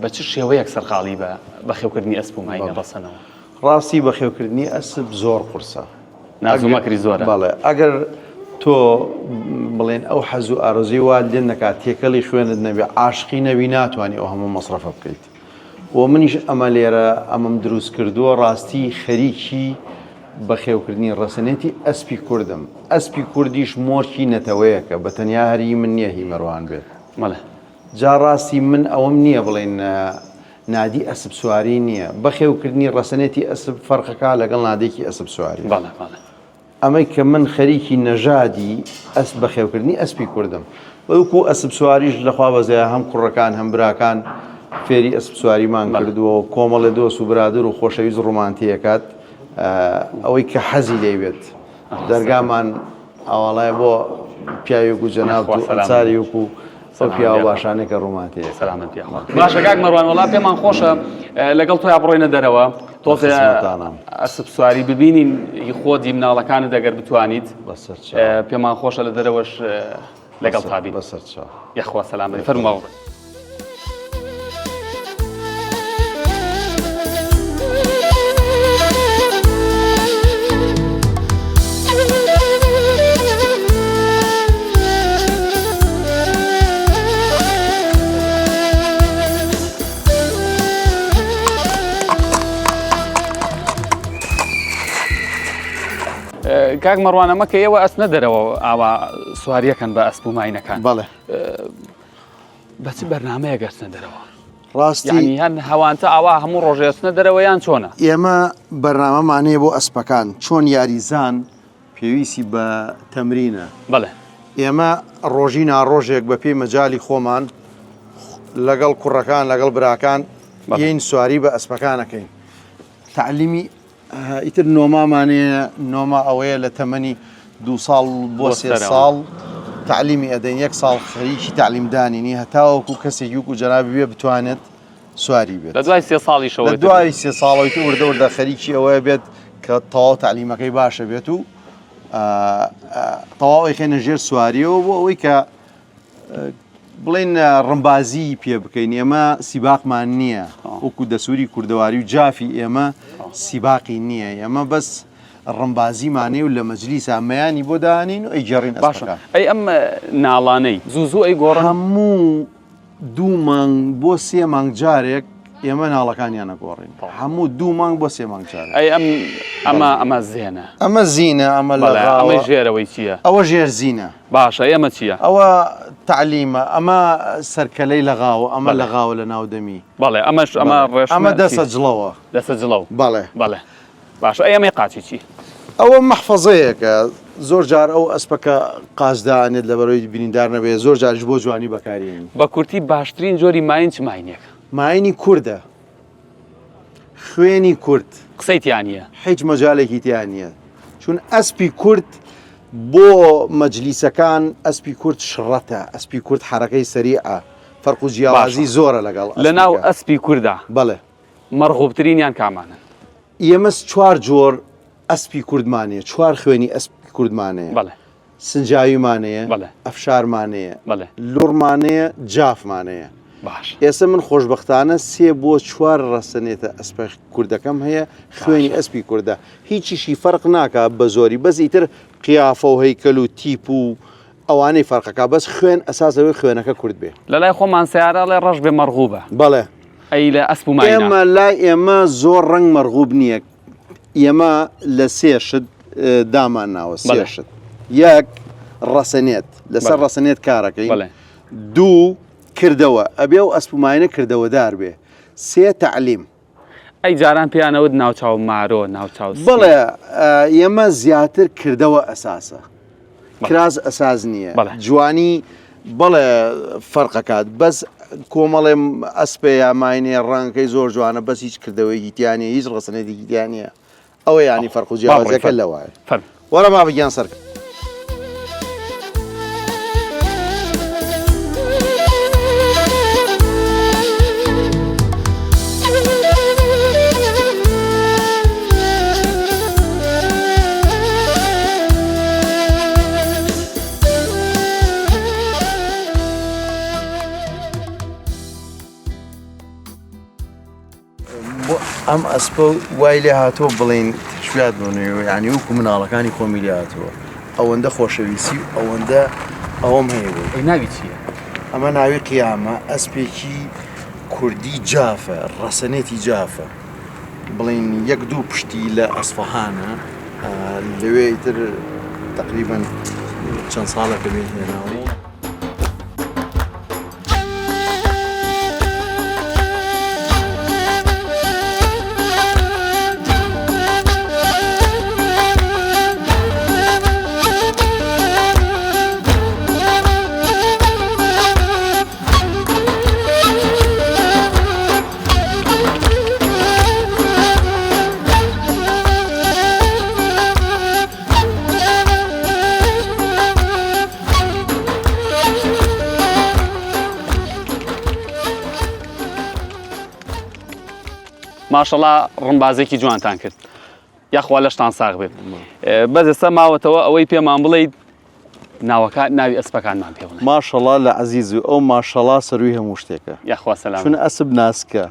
بە چ شێوەیەک سەرقاڵی بە بەخێوکردنی ئەسپ و ماینە ڕەسەنەوە؟ ڕاستی بەخێوکردنی ئەسپ زۆر قورسە ناز و مەکری زۆرە. بەڵێ ئەگەر تۆ بڵێن ئەو حەز و ئارەزووی وات لێ نەکات تێکەڵی خوێنت نەبێ عاشقی نەبی ناتوانانی ئەو هەموو مەسرەفە بکەیت و منیش ئەمە لێرە ئەمەم دروست کردووە ڕاستی خەریکی بەخێوکردنی ڕەسەنێتی ئەسپی کوردم ئەسپی کوردیش مۆرکی نەتەوەیەکە بە تەنیا هەر هی من نییە هی مەروان بێت بەڵێ. جا ڕاستی من ئەوەم نییە بڵێن نادی ئەسپ سواری نییە بەخێوکردنی ڕەسەنێتی ئەسپ فەرقەکە لەگەڵ نادێکی ئەسپ سواری بەڵێ بەڵێ. ئەمەی کە من خەریکی نەژادی ئەسپ بەخێوکردنی ئەسپی کوردم. وەکو ئەسپ سواریش لە خوا بەزەیە هەم کوڕەکان هەم براکان فێری ئەسپ سواریمان کردووە و کۆمەڵێ دۆست و برادەر و خۆشەویست ڕوومان تێکات ئەوەی کە حەزی لێی بێت دەرگامان ئاواڵایە بۆ پیاوێک و جەنابت و ئەنساری وەکو ئەو پیاوە باشانەی کە ڕوومان تێ سەلامەت یاخوا. باشە کاک مەروان وەڵا پێمان خۆشە لەگەڵ تۆیا بڕۆینە دەرەوە تۆزێ ئەسپ سواری ببینین هی خۆتی مناڵەکانت ئەگەر بتوانیت پێمان خۆشە لە دەرەوەش لەگەڵ تابین بەسەر چاو یاخوا سەلامەت فەرموو کاک مەڕوان ئەمە کە ئێوە ئەچنە دەرەوە ئاوا سواریەکەن بە ئەسپ و ماینەکان بەڵێ بە چ بەرنمەیەک ئەچنە دەرەوە ڕاستی یعنی هەن هەوانتە ئاوا هەموو ڕۆژێ ئەچنە دەرەوە یان چۆنە ئێمە بەرنامەمان هەیە بۆ ئەسپەکان چۆن یاریزان پێویستی بە تەمرینە بەڵێ ئێمە ڕۆژی ناڕۆژێک بە پێی مەجای خۆمان لەگەڵ کوڕەکان لەگەڵ براکان یین سواری بە ئەسپەکانەکەین تعلیمی ئیتر نۆمامان هەیە، نۆما ئەوەیە لە تەمەنی دوو ساڵ بۆ سێ ساڵ تەعلیمی ئەدەین، یەک ساڵ خەریکی تەعلیمدانینی هەتاوەکو کەسێکی وەکو جەنابی بێ بتوانێت سواری بێت. لە دوای سێ ساڵیشەوە لە دوای سێ ساڵەوەی تر وردە وردە خەریکی ئەوەیە بێت کە تەواو تەعلیمەکەی باشە بێت و تەواو ئەیخەینە ژێر سواریەوە بۆ ئەوەی کە بڵێن ڕمبازی پێ بکەین ئێمە سیباقمان نییە وەکو دەسووری کوردەواری و جافی ئێمە سیباقی نییە ئێمە بەس ڕمبازیمانەیە و لە مەجلیسا مەیانی بۆ دانین و ئەیگێڕین باشە ئەی ئەم ناڵانەی زوو زوو ئەی گۆڕن هەموو دوو مانگ بۆ سێ مانگ جارێک ئێمە ناڵەکانیان ئەگۆڕین هەموو دوو مانگ بۆ سێ مانگ جارێک. ئەی ئەم ئەمە ئەمە زێنە. ئەمە زینە ئەمە لە ئەمەی ژێرەوەی چییە؟ ئەوە ژێر زینە. باشە ئێمە چییە؟ ئەوە تەعلیمە ئەمە سەرکەلەی لەغاوە ئەمە لەغاوە لە ناو دەمی. بەڵێ ئەمەش ئەمە ڕێشمە ئەمە دەسە جڵەوە. دەسە جڵەو. بەڵێ. بەڵێ باشە ئەی ئەمەی قاچی چی؟ ئەوە مەحفەزەیەکە زۆر جار ئەو ئەسپەکە قاچ دائەنێت لەبەرەوەی بریندار نەبێت زۆر جاریش بۆ جوانی بەکارێنی. بە کورتی باشترین جۆری ماین چ ماینێکە؟ ماینی کوردە خوێنی کورد. قسەی تیا نییە. هیچ مەجالێکی تیا نییە چون ئەسپی کورد بۆ مەجلیسەکان ئەسپی کورد شڕەتە ئەسپی کورد حەرەکەی سەریعە فەرق و جیاوازی زۆرە لەگەڵ لە ناو ئەسپی کوردا بەڵێ مەرغوبترینیان کامانەن؟ ئێمەس چوار جۆر ئەسپی کوردمان هەیە چوار خوێنی ئەسپی کوردمان هەیە بەڵێ. سنجاویمان هەیە بەڵێ. ئەفشارمان هەیە بەڵێ. لوڕمان هەیە جافمان هەیە باش. ئێستا من خۆشبەختانە سێ بۆ چوار ڕەسەنێتە ئەسپە کوردەکەم هەیە خوێنی ئەسپی کوردە هیچیشی فەرق ناکا بە زۆری بەس ئیتر قیافە و هەیکەل و تیپ و ئەوانەی فەرقەکە بەس خوێن ئەساس ئەوەی خوێنەکە کورد بێ. لە لای خۆمان سەیارە ئەڵێ ڕەش بێ مەڕغوبە. بەڵێ. ئەی لە ئەسپ و ماینا؟ ئێمە لای ئێمە زۆر ڕەنگ مەرغوب نییە ئێمە لە سێ شت دامان ناوە سێ شت یەک ڕەسەنێت لەسەر ڕەسەنێت کارەکەی دوو کردەوە ئەبێ و ئەسپ و ماینە کردەوەدار بێ سێ تەعلیم. ئەی جاران پێیانەوت ناوچاو مارۆ ناوچاو بەڵێ ئێمە زیاتر کردەوە ئەساسە کراس ئەساس نییە جوانی بەڵێ فەرقەکات بەس کۆمەڵێ ئەسپێ یا ماینێ ڕەنگەکەی زۆر جوانە بەس هیچ کردەوەیەکی تیا نییە هیچ ڕەسەنێتێکی تیا نییە ئەوە یانی فەرق و جیاوازیەکە لەوایە وەرە بابە گیان سەرکە. بۆ ئەم ئەسپە وای لێ هاتووە بڵین تشویات بوونەوە یعنی وەکو مناڵەکانی خۆمی لێ هاتووە ئەوەندە خۆشەویستی و ئەوەندە ئەوەم هەیە بوو ئەی ناوی چییە؟ ئەمە ناوی قیامە ئەسپێکی کوردی جافە ڕەسەنێتی جافە بڵین یەک دوو پشتی لە ئەسفەهانە لەوێ ئیتر تقریبا چەند ساڵێکە بێ هێناوە. ماشەڵا ڕمبازێکی جوانتان کرد یاخوا لەشتان ساغ بێت بەس ئێستا ماوەتەوە ئەوەی پێمان بڵیت ناوەکە ناوی ئەسپەکانمان پێ بڵێ. ماشەڵا لە عەزیز و ئەو ماشەڵا سەروی هەموو شتێکە. یاخوا سەلامەت. چون ئەسپ ناسکە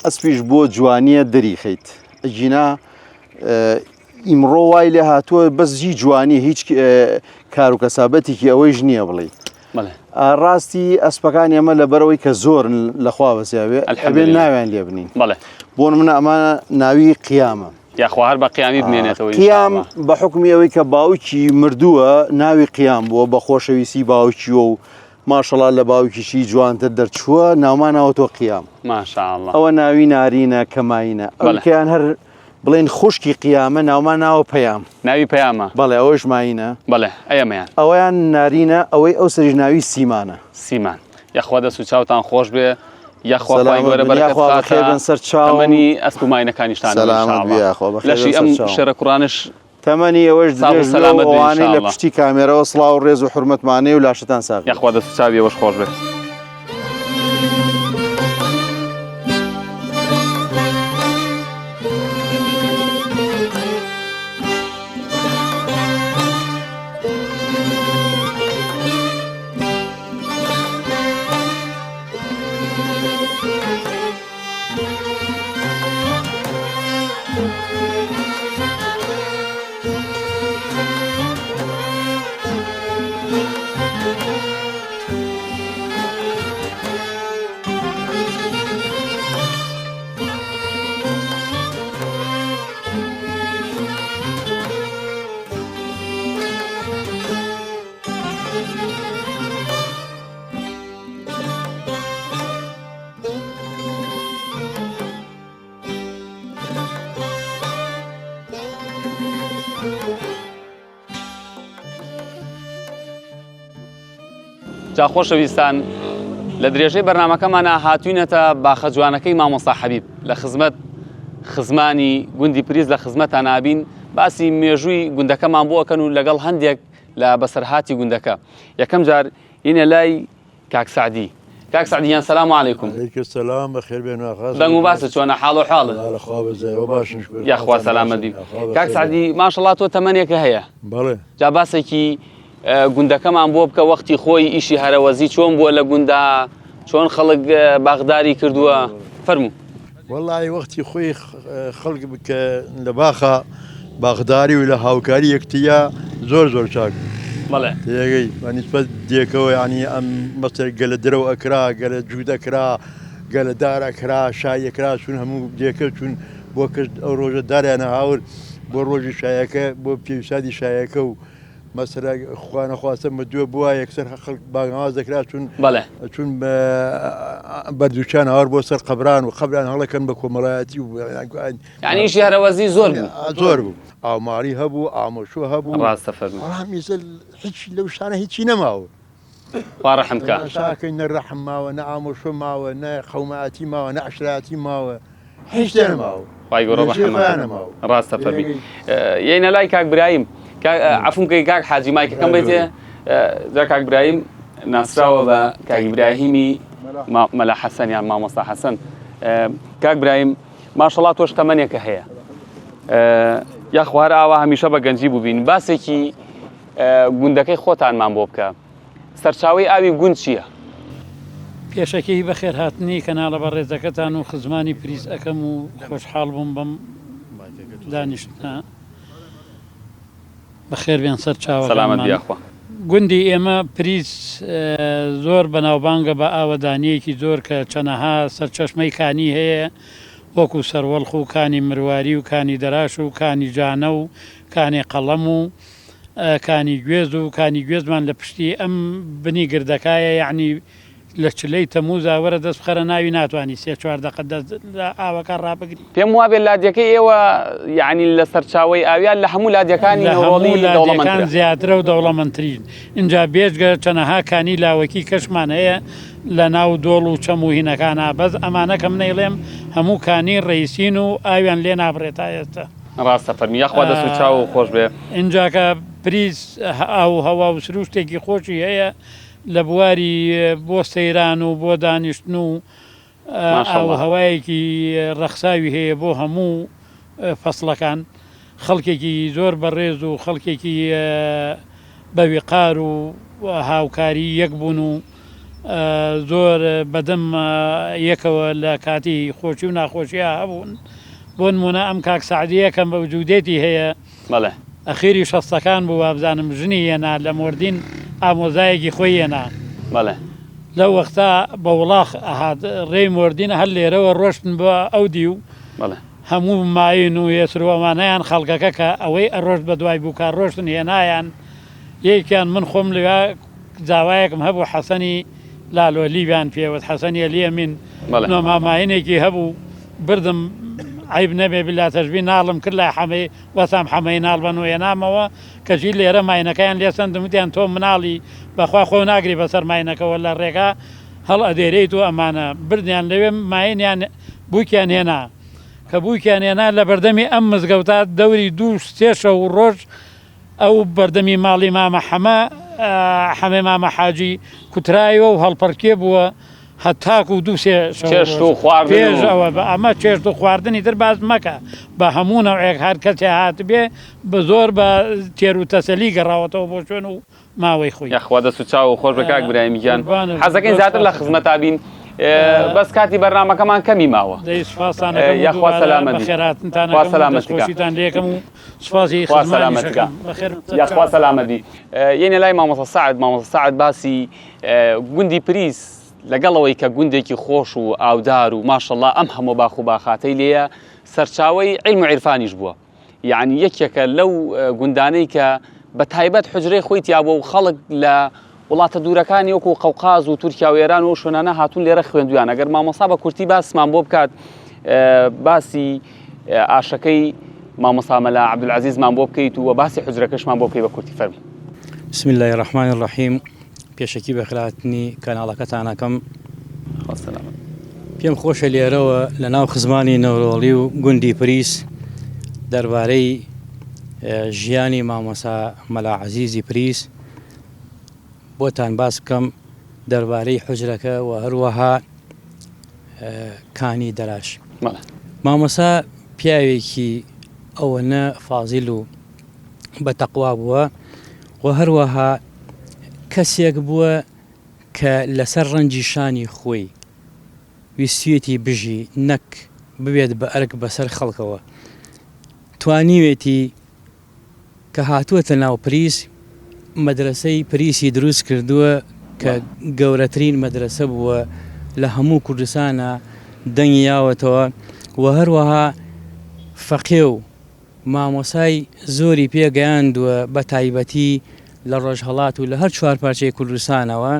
ئەسپیش بۆ جوانیە دەری خەیت ئەگینا ئیمڕۆ وای لێ هاتووە بەس هی جوانی هیچ کار و کەسابەتێکی ئەوەیش نییە بڵێ ڕاستی ئەسپەکان ئێمە لەبەرەوەی کە زۆرن لەخوا بەسیاوێ ئەبێ ناویان لێ بنین بەڵێ بۆ منە ئەمە ناوی قیامە. یاخوا هەر بە قیامی بمێنێتەوە قیام بە حوکمی ئەوەی کە باوکی مردووە ناوی قیام بووە بە خۆشەویستی باوکیوە و ماشەڵا لە باوکیشی جوانتر دەرچووە ناومان ناوەتەوە قیام ماشاءاللە ئەوە ناوی نارینە کە ماینە ئەوکەیان هەر بڵێن خوشکی قیامە ناومان ناوە پەیام ناوی پەیامە بەڵێ ئەوەش ماینە بەڵێ ئەمەیان ئەویان نارینە ئەوەی ئەو سەریش ناوی سیمانە سیمان یاخوا دەست و چاوتان خۆش بێ یاخوا خوای گەورە بەرەکەت بخاتە سەر چاو تەمەنی ئەسپ و ماینەکانیشتان سەلامەت بی یاخوا بەخێر لەشی ئەم شێرە کوڕانش تەمەنی ئێوەش ساغ و درێژ بێ و سەلامەت بێ ئەوانەی لە ئینشاءاللە. پشتی کامێرەوە سڵاو و ڕێز و حورمەتمانەیە و لاشەتان ساغ بێت. یاخوا دەست و چاوی ئێوەش خۆش بێت. جا خۆشەویستان لە درێژەی بەرنمەکەمانە هاتوینەتە باخە جوانەکەی مامۆستا حەبیب لە خزمەت خزمانی گوندی پریز لە خزمەتان نابین باسی مێژووی گوندەکەمان بۆ ئەکەن و لەگەڵ هەندێک لە بەسەرهاتی گوندەکە یەکەم جار ینە لای کاک سەعدی کاک سەعدی گیان سلام علیکم. علیک السلام بەخێر بێن ئاغا. دەنگ و باست چۆنە حاڵ و حاڵت؟ وەڵا لە خوا بەزایەوە باشن شکر. یاخوا سەلامەت بی. کاک سەعدی ماشەڵا تۆ تەمەنێکە هەیە. بەڵێ. جا باسێکی گوندەکەمان بۆ بکە وەختی خۆی ئیشی هەرەوەزی چۆن بووە لە گوندا چۆن خەڵک باخداری کردووە فەرموو. وەڵی وەختی خۆی خەڵک کە لە باخە باخداری و لە هاوکاری یەکتریا زۆر زۆر چاک بەڵێ تێگەی بە نیسبەت دێکەوە یعنی ئەم مەسەر گەلە درەو ئەکرا گەلە جووت ئەکرا گەلە دار ئەکرا شای ئەکرا چون هەموو دێکە چون بۆ کەس ئەو ڕۆژە داریانە هاورد بۆ ڕۆژی شایەکە بۆ پێویستادی شایەکە و مەسەلە خوا نەخواستە مردووە بووە یەکسەر خەڵک بانگەواز دەکرا چون بەڵێ چون بەردوچان هاوار بۆ سەر قەبران و قەبران هەڵەکەن بە کۆمەڵایەتی و یعنی ئیشی هەرەوەزی زۆر بوو زۆر بوو ئاوماڵی هەبوو ئامۆشۆ هەبوو ڕاستە فەرموو بەڵام ئێستا هیچ لەو شتانە هیچی نەماوە خوا ڕەحم بکا شاکەی نە ڕەحم ماوە نە ئامۆشۆ ماوە نە قەومایەتی ماوە نە عەشرایەتی ماوە هیچ شتێ نەماوە خوای گەورە لە جێی ڕەحمت خۆیان نەماوە ڕاستە فەرمی یەینە لای کاک برایم عەفوم کەی کاک حاجی مایکەکەم بەیتێ جا کاک برایم ناسراوە بە کاک ئیبراهیمی مەلا حەسەن یان مامۆستا حەسەن کاک برایم ماشەڵا تۆش تەمەنێکە هەیە یاخوا هەر ئاوا هەمیشە بە گەنجی بووبین باسێکی گوندەکەی خۆتانمان بۆ بکە سەرچاوەی ئاوی گوند چییە؟ پێشەکی بەخێرهاتنی کەناڵە بەڕێزەکەتان و خزمانی پریس ئەکەم و خۆشحاڵ بووم بەم دانیشتنە. بەخێر بێن سەر سەلامەت چاوەکانمان. بی یاخوا. گوندی ئێمە پریس زۆر بەناوبانگە بە ئاوەدانییەکی زۆر کە چەنەها سەرچەشمەی کانی هەیە وەکو سەروەڵخ و کانی مرواری و کانی دەراش و کانی جانە و کانی قەڵەم و کانی گوێز و کانی گوێزمان لە پشتی ئەم بنی گردەکایە یەعنی لە چلەی تەمووزا وەرە دەست بخەرە ناوی ناتوانی سێ چوار دەقە دەست لە ئاوەکە ڕابگری. پێم وابێ لادێکەی ئێوە یەعنی لە سەرچاوەی ئاویا لە هەموو لادێکانی لە هەموو نەورۆڵی لادێکان دەوڵەمەندترە. زیاترە و دەوڵەمەندترین ئینجا بێجگە چەنەها کانی لاوەکی کەشمان هەیە لە ناو دۆڵ و چەم و هینەکانا بەس ئەمانە کە من ئەیڵێم هەموو کانی ڕەیسین و ئاویان لێ نابڕێ تا ئێستا. ڕاستە فەرمی یاخوا دەست و چاوو خۆش بێ. ئینجا کە پریس ئاو و هەوا و سروشتێکی خۆشی هەیە لە بواری بۆ سەیران و بۆ دانیشتن و ئاو و هەوایەکی ڕەخساوی هەیە بۆ هەموو فەسڵەکان خەڵکێکی زۆر بەڕێز و خەڵکێکی بە ویقار و هاوکاری یەک بوون و زۆر بەدەم یەکەوە لە کاتی خۆشی و ناخۆشیا هەبوون بۆ نمونە ئەم کاک سەعدیە کە مەوجودێتی هەیە بەڵێ. ئەخیری شەستەکان بوو وابزانم ژنی هێنا لە مۆردین ئامۆزایەکی خۆی هێنا بەڵێ. لەو وەختە بە وڵاخ ئەهات ڕێی مۆردین هەر لێرەوە ڕۆشتن بۆ ئەو دیو بەڵێ. هەموو ماین و هێسر و ئەوانەیان خەڵکەکە کە ئەوەی ئەڕۆشت بە دوای بووکا ڕۆشتن هێنایان یەکیان من خۆم لەویا زاوایەکم هەبوو حەسەنی لالۆ لیبیان پێوت حەسەنی ئەلیەمین نۆما ماینێکی هەبوو بردم عیب نەبێ بلا تەشبی ناڵم کرد لای حەمەی وەسام حەمەی ناڵ بەن و هێنامەوە کەچی لێرە ماینەکەیان لێ سەندم وتیان تۆ مناڵی بەخوا خۆ ناگری بەسەر ماینەکەوە لە ڕێگا هەڵ ئەدێرێیت و ئەمانە بردیان لەوێ ماینیان بووکیان هێنا کە بووکیان هێنا لە بەردەمی ئەم مزگەوتە دەوری دوو سێ شەو و ڕۆژ ئەو بەردەمی ماڵی مامە حەمە حەمەی مامە حاجی کوترایەوە و هەڵپەرکێ بووە هەتاکو دوو سێ شەو چێشت و خواردن و پێش ئەوە بە ئەمە چێشت و خواردنی تر باس مەکە بە هەموو نەوعێک هەر کەسێ هاتبێ بە زۆر بە تێر و تەسەلی گەڕاوەتەوە بۆ شوێن و ماوەی خۆی. یاخوا دەست و چاوو خۆش بێ کاک برایم گیان قوربانت بم حەزەکەین زۆر زیاتر لە سوپاست ئەکەم. خزمەتا بین بەس کاتی بەرنامەکەمان کەمی ماوە دەی سوپاستان ئەکەم و یاخوا دووبارە سەلامەت بی بەخێرهاتنتان خوا ئەکەم و سەلامەتت کا دەستخۆشیتان لێکەم و سوپاسی خوا خزمانیش سەلامەتت کا ئەکەم بەخێر بن یاخوا سەرچاوتان. سەلامەت بی یەنە لای مامۆستا سەعد مامۆستا سەعد باسی گوندی پریس لەگەڵ ئەوەی کە گوندێکی خۆش و ئاودار و ماشەڵا ئەم هەموو باخ و باخاتەی لێیە سەرچاوەی عیلم و عیرفانیش بووە یەعنی یەکێکە لەو گوندانەی کە بە تایبەت حوجرەی خۆی تیا بووە و خەڵک لە وڵاتە دوورەکانی وەکو قەوقاز و تورکیا و ئێران و ئەو شوێنانە هاتوون لێرە خوێندویان ئەگەر مامۆستا بە کورتی باسمان بۆ بکات باسی ئاشەکەی مامۆستا مەلا عەبدولعەزیزمان بۆ بکەیت و باسی حوجرەکەشمان بۆ بکەی بە کورتی فەرموو. بسم اللە الرحمن الرحیم پێشەکی بەخێرهاتنی کەناڵەکەتان ئەکەم. خوا سەلامەت. پێم خۆشە لێرەوە لە ناو خزمانی نەورۆڵی و گوندی پریس دەربارەی ژیانی مامۆسا مەلا عەزیزی پریس بۆتان باس بکەم دەربارەی حوجرەکە و هەروەها کانی دەراش. مامۆسا پیاوێکی ئەوەنە فازیل و بە تەقوا بووە و هەروەها کەسێک بووە کە لەسەر ڕەنجی شانی خۆی ویستویەتی بژی نەک ببێت بە ئەرک بەسەر خەڵکەوە توانیوێتی کە هاتووەتە ناو پریس مەدرەسەی پریسی دروست کردووە کە گەورەترین مەدرەسە بووە لە هەموو کوردستانا دەنگی یاوەتەوە و هەروەها فەقێ و مامۆسای زۆری پێ گەیاندووە بە تایبەتی لە ڕۆژهەڵات و لە هەر چوارپارچەی کوردستانەوە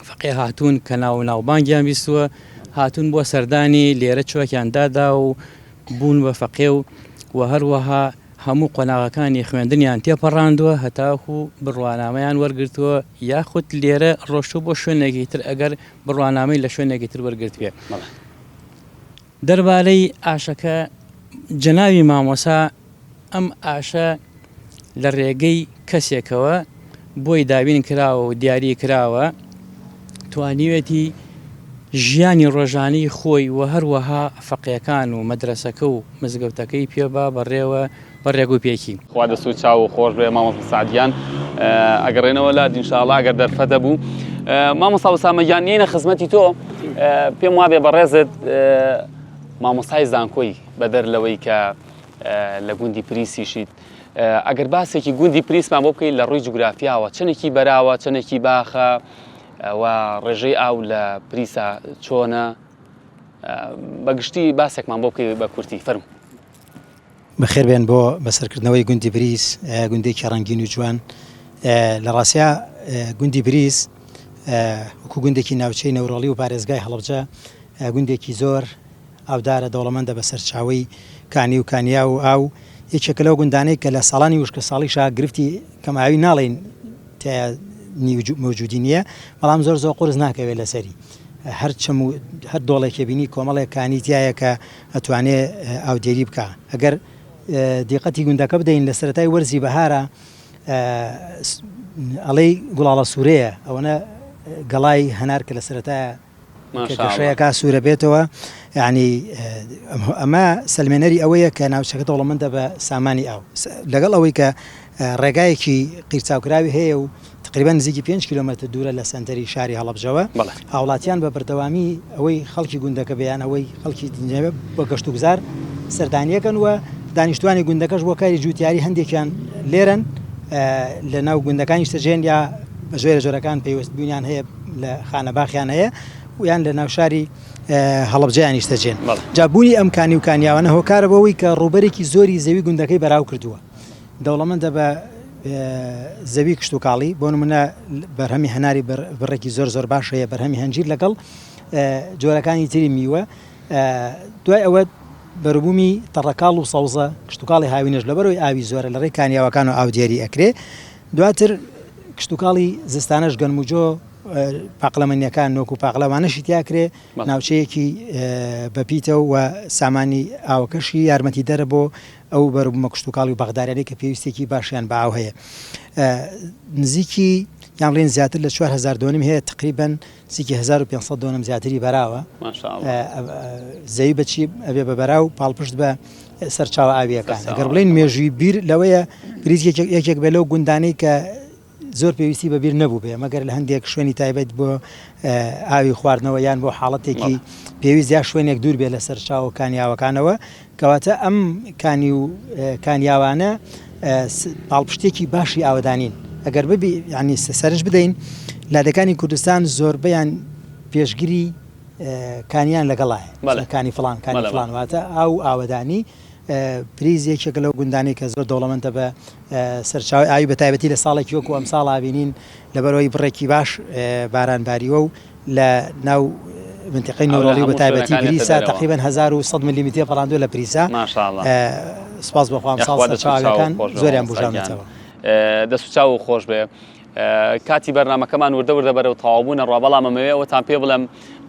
فەقێ هاتوون کە ناو و ناوبانگیان بیستووە هاتوون بۆ سەردانی لێرە چۆکیان دادا و بوون بە فەقێ و و هەروەها هەموو قۆناغەکانی خوێندنیان تێپەڕاندووە هەتاکو بڕوانامەیان وەرگرتووە یاخود لێرە ڕۆشتوو بۆ شوێنێکی تر ئەگەر بڕوانامەی لە شوێنێکی تر وەرگرتبێ. دەربارەی ئاشەکە جەنابی مامۆسا ئەم ئاشە لە ڕێگەی کەسێکەوە بۆی دابین کراوە و دیاری کراوە توانیوێتی ژیانی ڕۆژانەی خۆی و هەروەها فەقێکان و مەدرەسەکە و مزگەوتەکەی پێ با بەڕێوە بە ڕێک و پێکی. خوا دەست و چاوو خۆش بێ مامۆستا سەعد گیان ئەگەڕێنەوە لات ئینشاءاللە ئەگەر دەرفەت هەبوو مامۆستا ئوسامە گیان یەینە خزمەتی تۆ پێم وابێ بەڕێزت مامۆستای زانکۆی بەدەر لەوەی کە لە گوندی پریسیشیت ئەگەر باسێکی گوندی پریسمان بۆ بکەیت لە ڕووی جوگرافیاوە چەندێکی بەراوە چەندێکی باخە و ڕێژەی ئاو لە پریسا چۆنە بەگشتی باسێکمان بۆ بکەیت بە کورتی فەرموو. بەخێربێن بۆ بەسەرکردنەوەی گوندی بریس، گوندێکی ڕەنگین و جوان. لە ڕاستیا گوندی بریس وەکو گوندێکی ناوچەی نەورۆڵی و پارێزگای هەڵەبجە گوندێکی زۆر ئاودارە، دەوڵەمەندە بە سەرچاوەی کانی و کانیاو و ئاو. یەکێکە لەو گوندانەی کە لە ساڵانی وشکەساڵیشا گرفتی کەمئاوی ناڵێین تیایا مەوجودی نییە، بەڵام زۆر زۆر قورس ناکەوێت لەسەری. هەر چەم و هەر دۆڵێکێ بینی کۆمەڵێک کانی تیایە کە ئەتوانێ ئاودێری بکا. ئەگەر دیقەتی گوندەکە بدەین لە سەرەتای وەرزی بەهارا ئەڵێی گوڵاڵە سوورەیە ئەوەنە گەڵای هەنار کە لە سەرەتایە کە گەشەیەکا سوورە بێتەوە یعنی ئەمە سەلمێنەری ئەوەیە کە ناوچەکە دەوڵەمەندە بە سامانی ئاو لەگەڵ ئەوەی کە ڕێگایەکی قیرچاوکراوی هەیە و تقریبا نزیکی پێنج کیلۆمەتر دوورە لە سەنتەری شاری هەڵەبجەوە، هاوڵاتیان بە بەردەوامی ئەوەی خەڵکی گوندەکە بێ یان ئەوەی خەڵکی دنیا بۆ گەشتوگوزار سەردانیەکەن و دانیشتوانی گوندەکەش بۆ کاری جوتیاری هەندێکیان لێرەن لە ناو گوندەکان نیشتەجێن یا بە جۆرە جۆرەکان پەیوەست بوونیان هەیە لە خانەباخیان هەیە. یان لە ناوشاری هەڵەبجەیان نیشتەجێن. جا بوونی ئەم کانی و کانیاوانە هۆکارە بۆ ئەوەی کە ڕووبەرێکی زۆری زەوی گوندەکەی بەراو کردووە. دەوڵەمەندە بە زەوی کشتوکاڵی، بۆ نمونە بەرهەمی هەناری بڕێکی زۆر زۆر باش هەیە، بەرهەمی هەنجیر لەگەڵ جۆرەکانی تری میوە. دوای ئەوە بەروبوومی تەڕەکاڵ و سەوزە، کشتوکاڵی هاوینەش لەبەرئەوەی ئاوی زۆرە لە ڕێی کانیاوەکان و ئاودێری ئەکرێ. دواتر کشتوکاڵی زستانەش گەنم و جۆ، پاقلەمەنیەکان نۆک و پاقلەوانەشی تیا کرێ، ناوچەیەکی بەپیتە و سامانی ئاوەکەشی یارمەتیدەرە بۆ ئەو بەروبوومە کشتوکاڵی و باخداریانەی کە پێویستێکی باشیان بە ئاو هەیە. نزیکی یان بڵێین زیاتر لە 4000 دۆنم هەیە تقریبەن نزیکی 1500 دۆنم زیاتری بەراوە. زەوی بەچی ئەبێ بە بەراو پاڵپشت بە سەرچاوە ئاوییەکان. ئەگەر بڵێین مێژووی بیر لەوەیە پریس یەکێک بێ لەو گوندانەی کە زۆر پێویستی بە بیر نەبووبێ مەگەر لە هەندێک شوێنی تایبەت بۆ ئاوی خواردنەوە یان بۆ حاڵەتێکی پێویست یا شوێنێک دوور بێ لە سەرچاوە و کانیاوەکانەوە کەواتە ئەم کانی و کانیاوانە پاڵپشتێکی باشی ئاوەدانین ئەگەر ببی ینی سەرنج بدەین لادەکانی کوردستان زۆربەیان پێشگری کانیان لەگەڵایە کانی فلان کانی فلان واتە ئاو ئاوەدانی پریز یەکێکە لەو گوندانەی کە زۆر دەوڵەمەندە بە سەرچاوەی ئاوی بە تایبەتی لە ساڵێکی وەکو ئەمساڵا بینین لەبەرئەوەی بڕێکی باش باران باریوە و لە ناو منتیقەی نۆرۆڵی و بە تایبەتی پریسا تقریبا 1100 ملیمی تێپەڕاندووە لە پریسا سپاس بۆ خوا ئەمساڵ سەرچاوەکان زۆریان بوژاونەتەوە. دەست و چاو خۆش بێ. کاتی بەرنامەکەمان وردە وردە بەرەو تەواوبوون ئەڕوا بەڵام ئەمەوێ ئەوەتان پێ بڵێم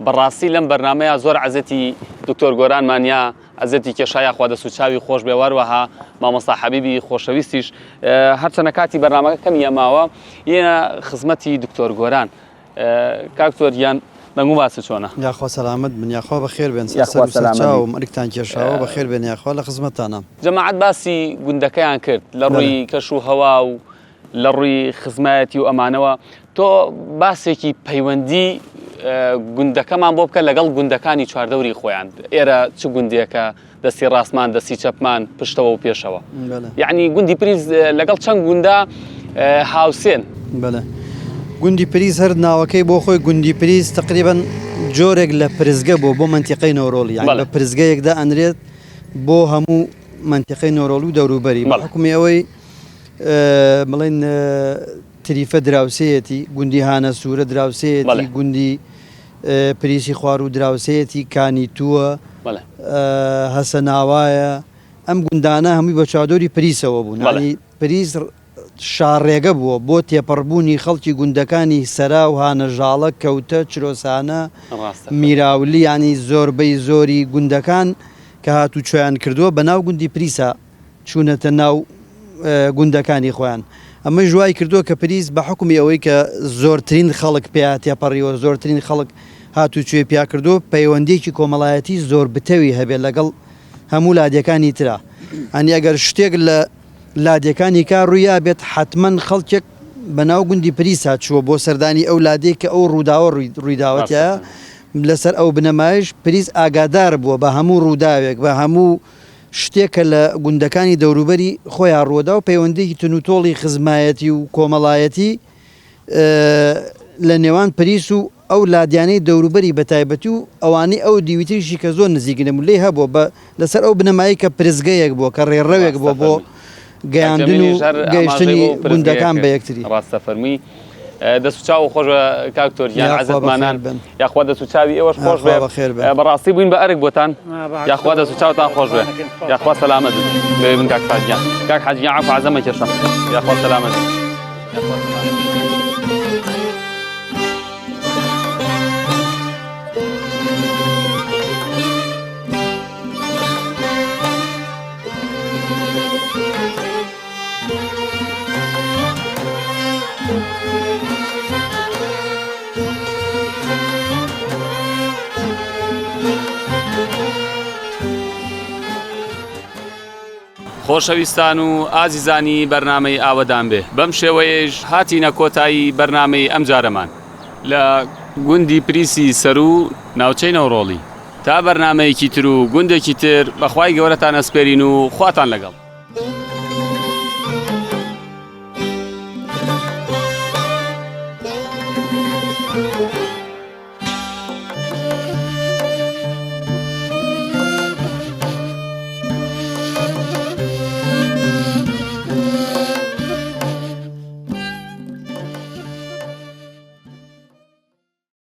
بەڕاستی لەم بەرنامەیە زۆر عەزێتی دکتۆر گۆرانمان یا ئەزێتی کێشا یاخوا دەست و چاوی خۆش بێ واروەها مامۆستا حەبیبی خۆشەویستیش هەرچەنە کاتی بەرنامەکە کەمی ئەماوە یەنە خزمەتی دکتۆر گۆران کاک تۆر گیان دەنگ و باست چۆنە؟ یاخوا سەلامەت بن یاخوا بەخێر بێن سەر سەر و سەر چاوم ئەرکتان کێشاوە بەخێر بێن یاخوا لە خزمەتتانام. جەماعەت باسی گوندەکەیان کرد لە ڕووی کەش و هەوا و لە ڕووی خزمایەتی و ئەمانەوە تۆ باسێکی پەیوەندی گوندەکەمان بۆ بکە لەگەڵ گوندەکانی چواردەوری خۆیان ئێرە چ گوندێکە دەستی ڕاستمان دەستی چەپمان پشتەوە و پێشەوە یعنی گوندی پریز لەگەڵ چەند گوندا هاوسێن بەڵێ گوندی پریز هەر ناوەکەی بۆ خۆی گوندی پریز تقریبا جۆرێک لە پرزگە بۆ بۆ منتیقەی نەورۆڵی یعنی بە پرزگەیەکدا ئەنرێت بۆ هەموو منتیقەی نۆرۆڵی و دەوروبەری بە حکومی ئەوەی بڵێن تریفە دراوسێیەتی، گوندی هانە سوورە دراوسێیەتی، گوندی پریسی خواروو دراوسێیەتی، کانی تووە، هەسەناوایە، ئەم گوندانە هەمووی بە چوادۆری پریسەوە بوون. یانی پریس شاڕێگە بووە بۆ تێپەڕبوونی خەڵکی گوندەکانی سەرا و هانەژاڵە، کەوتە، چرۆسانە، میراولی، یانی زۆربەی زۆری گوندەکان کە هاتوچۆیان کردووە بە ناو گوندی پریسا چوونەتە ناو گوندەکانی خۆیان. ئەمەیش وای کردووە کە پریس بە حوکمی ئەوەی کە زۆرترین خەڵک پیا تێپەڕیوە، زۆرترین خەڵک هاتوچۆی پیا کردووە، پەیوەندییەکی کۆمەڵایەتی زۆر بتەوی هەبێت لەگەڵ هەموو لادێکانی ترا. یانی ئەگەر شتێک لە لادێکانی کا ڕوویابێت، حەتمەن خەڵکێک بە ناو گوندی پریسا چووە بۆ سەردانی ئەو لادێی کە ئەو ڕووداوە ڕوویداوە تیایا. لەسەر ئەو بنەمایەش پریس ئاگادار بووە بە هەموو ڕووداوێک، بە هەموو شتێک کە لە گوندەکانی دەوروبەری خۆیان ڕووەدا و پەیوەندییەکی تونوتۆڵی خزمایەتی و کۆمەڵایەتی لە نێوان پریس و ئەو لادیانەی دەوروبەری بە تایبەتی و ئەوانەی ئەو دیویتریشی کە زۆر نزیک نەبوون لێی هەبووە بە لەسەر ئەو بنەمایەی کە پرسگەیەک بووە کە ڕێڕەوێک بووە بۆ گەیاندن و گەیشتنی گوندەکان بە یەکتری. ڕاستە فەرمووی. دەست و چاو خۆش بە کاک تۆر گیان عەزەتمانان یاخوا دەست و چاوی ئێوەش خۆش بێ بەڕاستی بووین بە ئەرک بۆتان یاخوا دەست و چاوتان خۆش بێ یاخوا سەلامەت بێ بن کاک حاج گیان کاک حاج گیان عەفو عەزەمە کێشە یاخوا سەلامەت یاخوا سەلامەت خۆشەویستان و ئازیزانی بەرنامەی ئاوەدان بێ بەم شێوەیەش هاتینە کۆتایی بەرنامەی ئەمجارەمان لە گوندی پریسی سەروو ناوچەی نەورۆڵی تا بەرنامەیەکی تر و گوندێکی تر بەخوای گەورەتان ئەسپێرین و خواتان لەگەڵ.